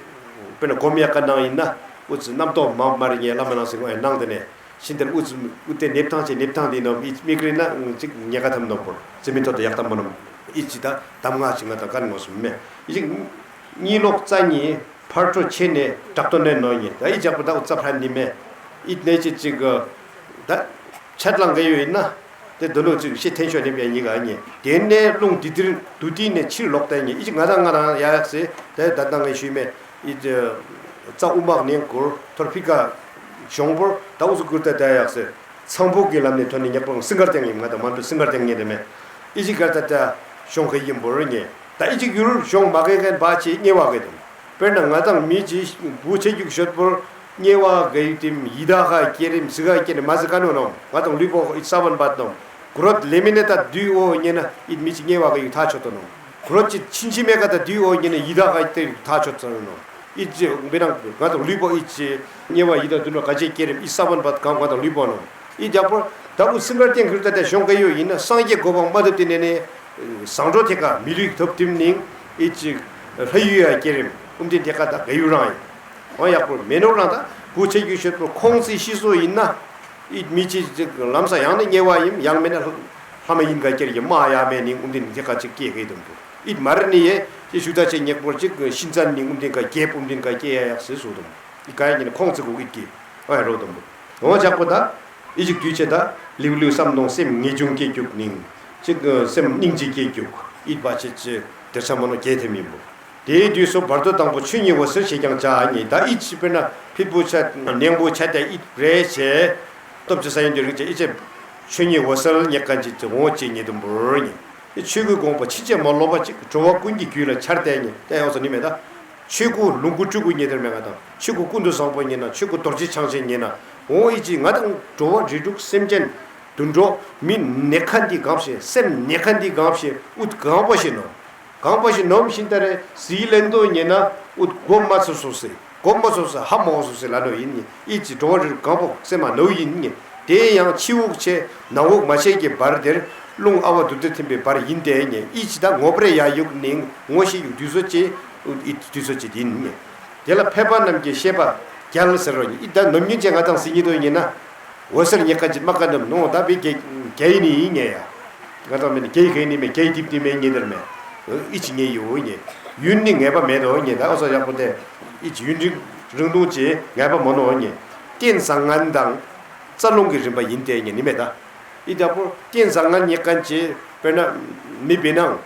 དཔེར་ན་གོམ་ཡ་ཀ་ནང་ཡིན་ན་ཨུ་ཚུ་རྣམ་རྟོག་མ་མར་ཉེ་བླ་མ་ནང་སེ་ཨོ་ཡ་ནང་དེ་ནས། ཤིན་ཏར་ཨུ་ཙི་ཨུ་ཏེ་ནེབ་ཐང་ཆེ་ནེབ་ཐང་དེ་ནོ་ཨི་མིག་རི་ན་ཅིག་ཉེ་ག་ཐམ་ནོ་པོར་ཙི་མི་ཐོ་ཏ་ཡག་ཐམ་མོ་ནོ་ཨི་ཅི་ད་དམ་ང་ཅིག་ང་དང་ཀན་ངོ་སུ་མེ་ཨི་ཅིག་གཉིད་ལོག་རྩ་གཉིས་ཕར་འཕྲོ་ཆེ་ནས་དྲག་ཏོ་ནས་ནོ་ཉེ་ད་ཨི་ཅག་པོ་ད་ཨུ་ཙ་ཕྲ་ནི་མེ་ཨི་ནེ་ཅི་ཅིག་ད་ཆད་ལང་ག་ཡོ་ཡིན་ན་དེ་དོ་ནོ་ཅིག་ཤེ་ཐེན་ཤོ་ནེབ་ཡ་ཉི་ག་ཉེ་དེ་ནས་རླུང་དི་དིར་དུ་ཏི་ནས་ཕྱིར་ལོག་ཏ་ཉེ་ཨི་ཅིག་ང་དང་ང་དང་ཡ་ཡག་སེ་དེ་ད་ད་ང་ཞུས་མེ། ཨི་ཙི། རྩ་དབུ་མ་ནས་འཁོར་ཐོར་ཕི་ཀ་གཞོང་པོར་ད་འུ་ཚུ་ཀུར་ཏ་ཏ་ཡག་སེ། ཚངས་བུག་གི་ལམ་ནས་ཐོན་ནས་ཉག་པོ་སིང་གར་ཏེང་ཡིན་ང་དང་མ་འདུ་སིང་གར་ཏེང་ངེ་དེ་མེ། ཨི་ཅི་ཀར་ཏ་ཏ་གཞོང་ཁ་ཡིན་པོར་ངེ། ད་ཨི་ཅི་ཡུར་གཞོང་མ་གེ་གན་བ་ཆེ་ཉེ་བ་གེ་དུ། དཔེར་ན་ང་དང་མི་ཅི་བུ་ཆེ་རྒྱུག་ཤོད་པོར་ཉེ་བ་གེ་ཡུ་ཏིམ་ཡི་ད་ཁ་ཀེ་རིམ་སི་ག་ཀེ་རིམ་མ་སི་ཀ་ནོ་ནོམ་ང་དང་ལུས་པོ་ཨི་ས་བན་བད་ནོམ། གུ་རོད་ལེ་མི་ནེ་ད་དུས་འོ་ཉེ་ན་ཨིད་མི་ཅི་ཉེ་བ་གེ་ཡུ་ཐ་ཆོད་དོ་ནོམ། གུ་རོད་ཅི་ཆིན་ཆི་མེ་ཀ་ད་དུས་འོ་ཉེ་ན་ཡི་ད་ཁ་ཏེ་ཐ་ཆོད་ཚ་ནོམ། ཨི་ཅི་བི་རང་ང་དང་ལུས་པོ་ཨི་ཅི་དམྱལ་བ་ཡི་དྭགས་དུད་འགྲོ་ག་ཅེ་སྐྱེ་རིམ་ཨི་ས་བོན་བད་གང་ང་དང་ལུས་པོ་ནོ། ཨི་རྒྱག་པོ་ད་བུ་སིང་གར་བསྟན་ཁུར་ད་ད་གཞུང་ག་ཡོད་ཡིན་ན་སངས་རྒྱས་གོ་འཕང་མ་ཐུབ་དེ་ནས་ནས་བཟང་འགྲོ་ཐེ་ཀ་མི་ལུས་ཐོབ་དུས་ནིང་ཨི་ཅི་ལྷ་ཡུལ་ཡ་སྐྱེ་རིམ་ཨུམ་དེ་ཐེ་ཀ་ད་ག་ཡུལ་རང་ཡིན། འོ་ཡག་པོ་མེ་ནོར་རང་ད་གུ་ཆེ་རྒྱུ་ཤོད་པོ་ཁོང་ཚི་ཤི་སོ་ཡིན་ན་ཨི་མི་ཅི་ཅིག་ལམ་ས་ཡང་ནི་དམྱལ་བ་ཡིན་ཡང་མེད་ན་ལྷ་མ་ཡིན་ག་སྐྱེ་རིམ་མ་ཡ་མེད་ནིང་ཨུམ་དེ་ཐེ་ཀ་ཅིག་སྐྱེ་གི་དུམ་དུ་ཨི་མར་ནི་ཡེ་ཅི་ཤུ་ད་ཆེ་ཉེག་པོར་ཅིག་ཤིན་ཙན་ནིང་ཨུམ་དེ་ག་སྐྱེ་ཨུམ་དེ་ག་སྐྱེ་ཡ་ཡག་སི་སུ་དུམ། ཨི་ཀ་ཡ་ཉིན་ཁོང་ཚིག་གུ་ཨིད་ཀྱི་ཨོ་ཡ་རོ་དམ་བུ། འོ་ཇག་པོ་ད་ཨི་ཅིག་དུས་ཆེ་ད་ལིའུ་ལིའུ་བསམ་གཏོང་སེམས་ངེས་འབྱུང་སྐྱེ་རྒྱུག་ནིང་ཅིག་སེམས་སྙིང་རྗེ་སྐྱེ་རྒྱུག་ཨིད་པ་ཆེ་ཆེ་དེ་ཚ་མ་ནོ་རྒྱས་ཐེམ་ཡིན་པོ། དེའི་དུས་སུ་བར་དོ་དང་པོ་ཆོས་ཉིད་འོད་གསལ་ཞེས་ཀྱང་བྱ་ཉིད་ད་ཨི་ཅི་དཔེར་ན་ཕིད་པོ་ཆ་ནེང་པོ་ཆ་ད་ཨིད་རེ་ཆེ་སྟོབས་ཆེ་ས་ཡིན་དུས་རིག་ཆེ་ཨི་ཅེ་ཆོས་ཉིད་འོད་གསལ་ཉེ་ཀ་ཅིག་ཅིག་འོང་ཅེ་ཉིད་དུ་འབུར་ཉིད་ཆོས་སྐུའི་དགོངས་པ་ཕྱིན་ཆད་མ་ལོག་པ་ཅིག་འགྲོ་བ་ཀུན་གྱི་རྒྱུད་ལ་འཆར་ཏེ་ཉིད་ཏེ་ཡོང་ས་ནི་མེད་ད། ཆོས་སྐུ་ལོངས་སྐུ་སྤྲུལ་སྐུ་ཉེ་དར་མེད་ང་དང་ཆོས་སྐུ་ཀུན་ཏུ་བཟང་པོ་ཉེ་ན་ཆོས་སྐུ་རྡོ་རྗེ་འཆང་ཆེན་ཉེ་ན་འོང་ཨི་ཅི་ང་དང་འགྲོ་བ་རིགས་དྲུག་སེམས་ཅན་དུད་འགྲོ་མི་ནེ་ཁ་འདི་གང་ཞེ་སེམས་ནེ་ཁ་འདི་གང་ཞེ་ཨུད་གང་པོ་ཞེ་ནོ། གང་པོ་ཞེ་ནོམ་ཤིན་ཏ་རེ་ཟི་ལེན་དོ་ཉེ་ན་ཨུད་གོམ་མ་ཚུ་སོ་སེ་གོམ་མ་ཚུ་སེ་ཧ་མོ་སོ་སེ་ལ་ནོ་ཡིན་ཉེ་ཨི་ཅི་འགྲོ་བ་རིགས་གང་པོ་སེམས་མ་ནོ་ཡིན་ཉེ། དེ་ཡང་ཕྱི་དབུགས་ཆད་ནང་དབུགས་མ་ཆད་ཀྱི་བར་དེར་རླུང་ཨ་བ་དུ་ཏི་ཐིམ་པའི་བར་ཡིན་ཏེ་ཉེ་ཨི་ཅི་ད་ངོ་པར་ཡ་ཡུག་ནིང་ངོ་ཤེས་ཡུག་དུས་སོ་ཅེ་ཨུད་ཨི་དུས་སོ་ཅེ་དེ་ཡིན་ཉེ། དེ་ལ་ཕལ་པ་རྣམས་ཀྱི་ཤེས་པ་རྒྱལ་ཟེར་རོ་ཨི་ད་ནོམ་ཉིན་ཅེ་ང་དང་སི་ཉི་དོ་ཉེ་ན། འོད་གསལ་ཉེ་ཀ་ཅི་མ་ཀ་འདམ་ནོ་ད་བི་གེ་གེ་ནི་ཡིན་ཉེ་ཡ། ང་དང་མེ་ནི་གེ་གེ་ནི་མེ་གེ་དིབ་དི་མེ་ཉེ་དར་མེ། ཨི་ཅི་ཉེ་ཡོ་ཉེ། ཡུན་ནི་ངེས་པ་མེད་དོ་ཉེ་ད་ཨོ་ས་ཡག་པོ་དེ། ཨི་ཅི་ཡུན་རིང་རིང་ཐུང་ཅེ་ངེས་པ་མོ་ནོ་ཉེ། རྟེན་བཟང་ངན་དང་རྩ་རླུང་གི་རིམ་པ་ཡིན་ཏེ་ཉེ་ནི་མེ་ད། ཨི་ད་པོ་རྟེན་བཟང་ངན་ཉེ་ཀ་ཅི་དཔེར་ན་མི་བི་ནང་།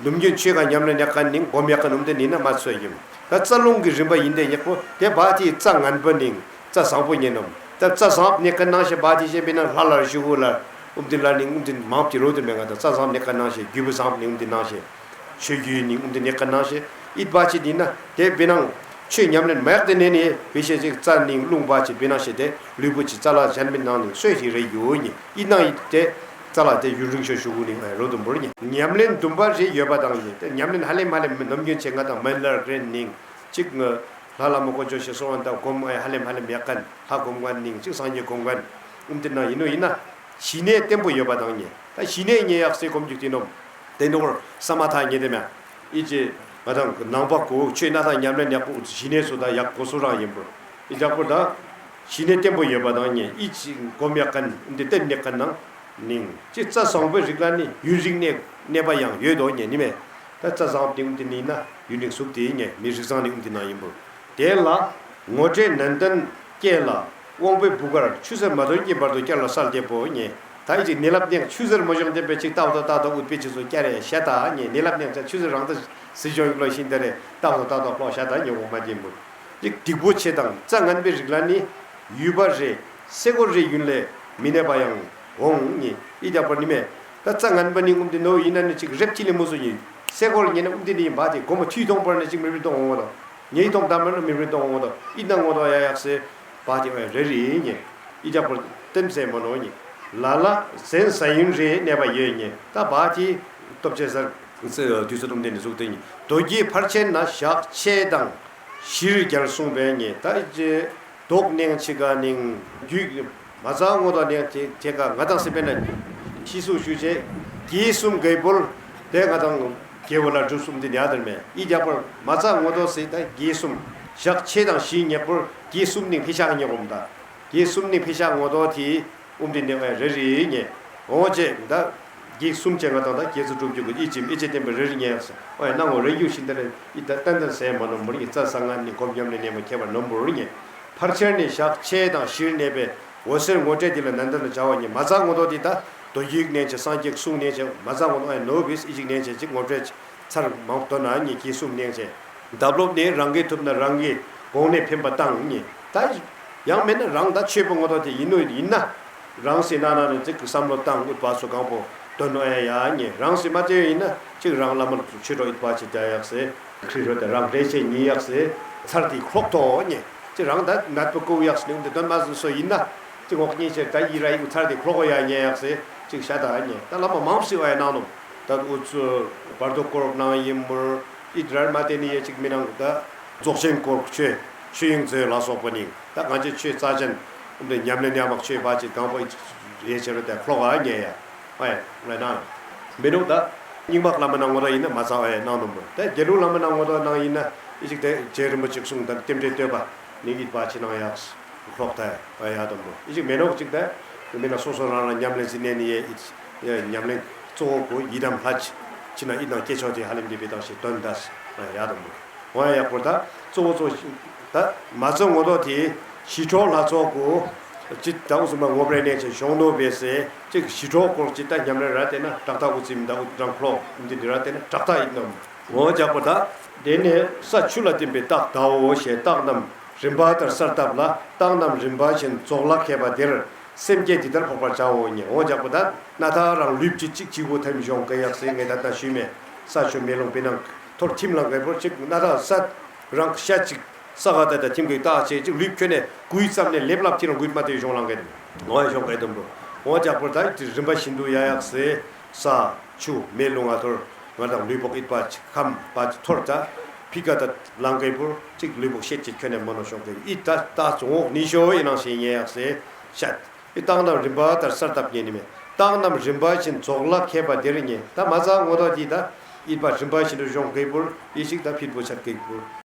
ནུམ་རྒྱུན་ཆོས་ག་ཉམས་ལེན་ཉག་ཀ་ནིང་སྒོམ་ཡག་ཀ་ནུམ་དེ་ནི་ན་མ་ཚོད་ཡིན། ད་རྩ་རླུང་གི་རིམ་པ་ཡིན་ཏེ་ཉག་པོ་དེ་བ་དེའི་རྩ་ངན་པ་ནིང་རྩ་བཟང་པོ་ཉེ་ནོམ། ད་རྩ་བཟང་ནི་ཀ་ནང་བཞིན་བ་དེ་བཤད་པས་ན་ལྷ་ལ་ཞུ་བོ་ལ་ཨུམ་དེ་ལ་ནི་ཨུམ་དེ་མང་གི་རོ་དེ་མེད་ང་ད་རྩ་བཟང་ནི་ཀ་ནང་བཞིན་རྒྱུད་པ་བཟང་ནི་ཨུམ་དེ་ནང་བཞིན་ཆོས་རྒྱུད་ནི་ཨུམ་དེ་ནི་ཀ་ནང་བཞིན་ཨིད་བ་ཆེ་དེ་ན་དེ་བེ་ནང་ཆོས་ཉམས་ལེན་མ་ཡག་དེ་ནས་ནི་བེ་ཤེ་ཅིག་རྩ་ནི་རླུང་བ་ཆེ་བེ་ནང་བཞིན་དེ་ལུས་པོ་ཆེ་རྩ་ལ་གཞན་མི་ནང་ནི་སོས་ཤིག་རེ་ཡོད་ཉེ་ཨིད་ནང་ཡིད་དེ། རྩ་ལ་དེ་ཡུན་རིང་ཤོས་ཞུ་གུ་ནི་རོ་དུ་འབུར་ཉེ། ཉམས་ལེན་བདུན་པ་རེ་ཡོད་པ་དང་ཡིན་ཏེ་ཉམས་ལེན་ཧ་ལས་མ་ལས་ནམ་རྒྱུན་ཆེ་ང་དང་མན་ལར་རེ་ནིང་གཅིག་ལྷ་ལ་མོ་དཀོན་མཆོག་ཞེས་གསོལ་བ་འདེབས་སྒོམ་ཨེ་ཧ་ལས་ཧ་ལས་ཡག་ཁན་ལྷ་སྒོམ་ཁན་ནིང་གཅིག་སངས་རྒྱས་སྒོམ་ཁན་ཨུམ་དེ་ན་ཡིན་ནོ་ཡིན་ན་ཞི་གནས་བརྟན་པོ་ཡོད་པ་དང་ཉེ་ད་ཞི་གནས་ཉེ་ཡག་སེ་སྒོམ་རྒྱུག་དེ་ནོམ་དེ་ནོར་ས་མ་ཐག་ཉེ་དེ་མ། ཨི་ཅེ། ང་དང་ནང་པ་གོ་ཆོས་སྣ་ཐང་ཉམས་ལེན་ཡག་པོ་ཞི་གནས་སུ་དང་ཡག་གོ་སུ་རང་ཡིན་པོ། ཨི་ཇག་པོ་དང་། ཞི་གནས་བརྟན་པོ་ཡོད་པ་དང་ཉེ་ཨི་ཅི་གོམ་ཡག་ཁན་འདི་བརྟན་ཡག་ཁན་ནང་ནིང་ཅི་རྩ་བཟང་པོའི་རིགས་ལ་ནི་ཡུན་རིང་གནས་གནས་པ་ཡང་ཡོད་དོ་ཉེ་ནི་མེད། ད་རྩ་བཟང་པོ་དེ་འདི་ནི་ན་ཡུན་རིང་ཟུག་དེ་ཉེ་མི་རིགས་བཟང་ནི་འདི་ན་ཡིན་པོ། དེ་ལ་ངོ་སྤྲོད་ནན་ཏན་སྐྱེས་ལ། དབང་པོའི་བུ་གར་ཆུ་སེར་མ་ཐོན་གྱི་བར་དུ་བསྐྱར་ལ་སལ་ཏེ་པོ་ཉེ། ད་ཨི་ཅིག་ནི་ལབ་ནས་ཆུ་སེར་མ་བྱུང་སྟེ་པའི་ཅིག་ཏག་ཏག་ཏག་ཏག་ཨུད་པའི་ཅིག་སུ་བསྐྱར་ཡ་ཤ་ད་ཉེ་ནི་ལབ་ནས་ཆུ་སེར་རང་ད་སི་ཅོང་ཡིག་ལོ་ཤིན་ཏེ་རེ་ཏག་ཏག་ཏག་ཏག་ལོ་ཤ་ད་ཉེ་འོ་མ་ཅིན་པོ། ཅིག་སྡིག་པོ་ཆེ་དང་རྩ་ངན་པའི་རིགས་ལ་ནི་ཡུལ་པ་རེ་སེ་གོལ་རེ་ཡུན་ལས་མི་གནས་པ་ཡང་འོང་ཉེ་ཨི་ཏག་པར་ནི་མེད། ད་རྩ་ངན་པ་ནི་ཨུམ་དེ་ནོ་ཡིན་ན་ནི་ཅིག་རེབ་ཅི་ལས་མུ་སུ་ཉེ་སེ་གོལ་ཉེ་ན་ཨུམ་དེ་ནི་ཡིན་པ་དེ་གོ་མ་ཐུས་ཐོང་པར་ནི་ཅིག་མི་རིགས་ཐོང་འོང་བ་དང་། ངའི་ཐོག་མདའ་མར་ལ་མི་རིན་གཏོང་ངོ་དོ་ཨི་ན་ངོ་དོ་ཡ་ཡག་སེ་བ་དེ་བས་རེ་རེ་ཉེ་ཨི་ཅག་པོ་ཏེམ་སེ་མོ་ནོ་ཉེ་ལ་ལ་ཟན་ས་ཡུན་རེ་གནས་པ་ཡོད་ཉེ་ད་བ་དེ་སྟོབས་ཆེ་སར་དུས་ཚོད་དུམ་དེ་ནི་གཟུགས་དེ་ཉེ་རྡོ་རྗེ་ཕར་ཆེན་ན་ཞག་ཆེ་དང་ཞིར་རྒྱལ་གསུངས་པས་ཉེ་ད་ཅེ་རྡོག་གནས་ཆེ་ག་ནིང་རྒྱུད། མ་རྩ་ངོ་དོ་ནས་དེ་དེ་ག་ང་དང་སེ་པེ་ན་ཤི་སུ་ཞུ་ཆེ་དགེ་གསུམ་གའི་བོལ་དེ་ང་དང་དགེ་བོ་ལ་སྒྲུབ་གསུམ་དེ་ཉག་དར་མེད་ཨི་རྒྱག་པར་མ་རྩ་ངོ་དོ་སེ་ད་དགེ་གསུམ་ཞག་ཆེ་དང་ཞི་ཉེག་པོར་དགེ་གསུམ་ནི་ཕི་ཤག་ཉེག་འོམ་ད་དགེ་གསུམ་ནི་ཕི་ཤག་ངོ་དོ་དེ་ཨུམ་དེ་ནས་ཨེ་རེ་རེ་ཉེ་འོ་ཅེ་ད་དགེ་གསུམ་ཅེ་ང་དང་ད་དགེ་ཚུ་སྒྲུབ་རྒྱུ་གི་ཨི་ཅིམ་ཨི་ཅེ་བསྟན་པའི་རེ་རེ་ཉེ་ཡག་སེ་ཨོ་ཡ་ན་ངོ་རེ་རྒྱུ་ཤིན་ད་རེ་ཨི་ད་ཏན་ཏན་སེ་མ་ནོམ་བོར་ཉེ་རྩ་ས་ང་ནི་གོམ་ཉམས་ནས་ནས་མ་ཁྱད་པར་ནོམ་བོར་ཉེ། ཕར་ཆེར་ནི་ཞག་ཆེ་དང་ཞིར་གནས་པའི་འོད་གསལ་ངོ་སྤྲོད་འདི་ལ་ནན་ཏན་དུ་བྱ་བ་ཉིད་མ་རྩ་ངོ་ཐོག་འདི་ད་རྡོ་རྗེའི་གནས་ཆེ་སངས་རྒྱས་གསུང་གནས་ཆེ་མ་རྩ་ངོ་ཐོག་ཨེ་ནོ་བིས་ཨི་ཅིག་གནས་ཆེ་ཅིག་ངོ་སྤྲོད་ཚར་མང་དོ་ན་ཉིད་ཀྱི་གསུང་གནས་ཆེ། བརྡ་སློབ་ནི་རང་གིས་ཐུབ་ན་རང་གི་གོང་ནས་འཕེན་པ་བཏང་ཉིད་ད་ཡང་མེད་ན་རང་ད་ཆོས་པོ་ངོ་ཐོག་དེ་ཡིན་ནོ་ཡིན་ན་རང་སེ་ན་ན་ནི་ཅིག་གི་བསམ་བློ་བཏང་འུད་པ་སོ་གང་པོ་དོན་ནོ་ཨེ་ཡ་ཉིད་རང་སེ་མ་དེ་ཡིན་ན་ཅིག་རང་བླ་མ་ཆོས་གྲོགས་ཡིད་པ་ཆེ་བྱ་ཡག་སེ་ཁྲི་རོ་དེ་རང་རེ་ཆེ་ཉིད་ཡག་སེ་ཚར་དེ་ཁོག་ཐོག་ཉིད། ཅི་རང་ད་ནད་པ་ཀོ་ཡག་སྣེ་འདི་དོན་མ་བཟོ་སོ་ཡིན་ན། ཅི་ངོག་གཉིས་ཆེར་ད་ཡི་ར་ཡི་ཚར་དེ་ཁོག་ཡ་ཉེ་ཡག་སེ་ཅིག་ཤ་ད་ཉེ་ད་ལ་མ་མང་སི་བ་ཡ་ནང་ནོ། ད་འུ་ཚོ་བར་དོ་ཀོ་རོབ་ནང་ཡིན་མུར་ཨི་དྲར་མ་དེ་ནི་ཡེ་ཅིག་མི་ནང་ད་ རྫོགས་ཆེན་སྐོར་ཆོས་ཆོས་དབྱིངས་མཛོད་ལ་སོགས་པ་ནི་ད་གང་ཅི་ཆོས་རྩ་ཅན་ཉམས་ལེན་ཉམས་མག་ཆོས་པ་ཅིག་གང་པོ་ཡེ་ཆེ་རུ་དེ་ཁོག་ཨ་ཉེ་ཡ་ཨེ་ང་ན་མི་འདུག་ད་རྙིང་མ་བླ་མ་ནང་ངོ་ད་ཡིན་ན་མ་ཚང་ཨེ་གནང་དུམ་བུ་དེ་དགེ་ལུགས་བླ་མ་ནང་ངོ་ད་ནང་ཡིན་ན་ཨི་ཅིག་དེ་རྗེ་རིན་པོ་ཆེ་གསུང་དང་རྟེན་འབྲེལ་བསྟོད་པ་ནི་ཡིད་པ་ཆེ་ནང་ཡག་ལོག་ཐལ་བ་ཡ་དམ་པོ་ཨི་ཅིག་མེ་ནོག་ཅིག་ད་མི་ན་སོ་སོ་རང་རང་ཉམས་ལེན་ཟིན་ནས་ནི་ཡེ་ཨི་ཉམས་ལེན་གཙོ་བོ་གོ་ཡི་དམ་ལྷ་ཅི་ན་ཨི་དང་སྐྱེ་ཆོག་དེ་ཧ་ལམ་འདི་བི་དང་ཞེས་དོན་དས་ཡ་དམ་པོ་འོ་ཡ་ཡག་པོ་ད་གཙོ་བོ་གཙོ་ད་མ་གཙོ་ངོ་ཐོག་དེ་ཞི་ཁྲོ་ལྷ་ཚོགས་གོ་ཅི་ད་འུ་ཚོ་མ་ངོ་པྲེ་ནས་ཆེ་ཤོང་ནོ་བེ་སེ་ཅིག་ཞི་ཁྲོ་སྐོར་ཅི་ད་ཉམས་ལེན་ར་དེ་ན་དྲག་ཐག་འུ་ཚི་མི་ད་འུ་རང་ཁྲོ་འདི་འདི་ར་དེ་ན་དྲག་ཐག་ཡིན་ནམ། འོ་ཇག་པོ་ད། དེ་ནས་ས་ཆུ་ལ་བརྟེན་པའི་རྟགས་དའོ་ཞེས་རྟགས་རྣམས་རིམ་པ་ལྟར་གསལ་བཏབ་ལ་རྟགས་རྣམས་རིམ་པ་བཞིན་རྫོགས་ལ་མཁས་པ་དེར་སེམས་བསྐྱེད་འདི་ལྟར་ཕོག་པར་བྱའོ་ཉེ། འོ་ཇག་པོ་ད་སྣ་ཐག་རང་ལུས་ཀྱི་གཅིག་གཅིག་པོ་ཐམས་ཅད་གི་ཡག་སེ་ངས་ད་ལྟ་ཞུས་མེད་ས་ཆུ་མེ་རླུང་བི་ནང་ཐོར་ཐིམ་ལ་འགལ་པོར་གཅིག་སྣ་ཐག་ས་རང་ཤ་གཅིག་ས་ག་ད་ད་ཐིམ་གི་རྟགས་བྱེད་གཅིག་ལུས་ཁྱོན་ནས་གུས་ཙམ་ནས་ལེབ་ལབ་ཐིམ་རང་གུས་མ་དེ་ཤོང་ལ་འགལ་འོ་ཤོང་འགལ་དུམ་པོ་འོ་ཇག་པོ་ད་རིམ་པ་བཞིན་དུ་ཡ་ཡག་སེ་ས་ཆུ་མེ་རླུང་ང་ཐོར། ང་དང་ལུས་པོ་ཨིད་པ་ཅིག་ཁམས་པ་ཅིག་ཐོར་ད། ཕི་ཀ་ད་ལང་ཀའི་པུར་ཅིག་ལུས་པོ་ཤེད་ཅིག་ཁྱོན་ནས་མ་ནོ་ཤོང་གི་ཨིད་ད་ད་ཙོང་འོག་ནི་ཤོ་ཡིན་ནང་ཞིག་ཉེ་ཡག་སེ་ཤད། ཨི་རྟགས་རྣམས་རིམ་པ་ལྟར་གསལ་བཏབ་ཉེ་ནི་མེད། རྟགས་རྣམས་རིམ་པ་བཞིན་རྫོགས་ལ་མཁས་པ་དེར་ཉེ་ད་མ་ཚང་ངོ་ཐོག་དེ་ད་ཨིད་པ་རིམ་པ་བཞིན་དུ་ཤོང་གི་པུར་ཡེ་ཞིག་ད་ཕིད་པོ་ཆད་གི་པུར་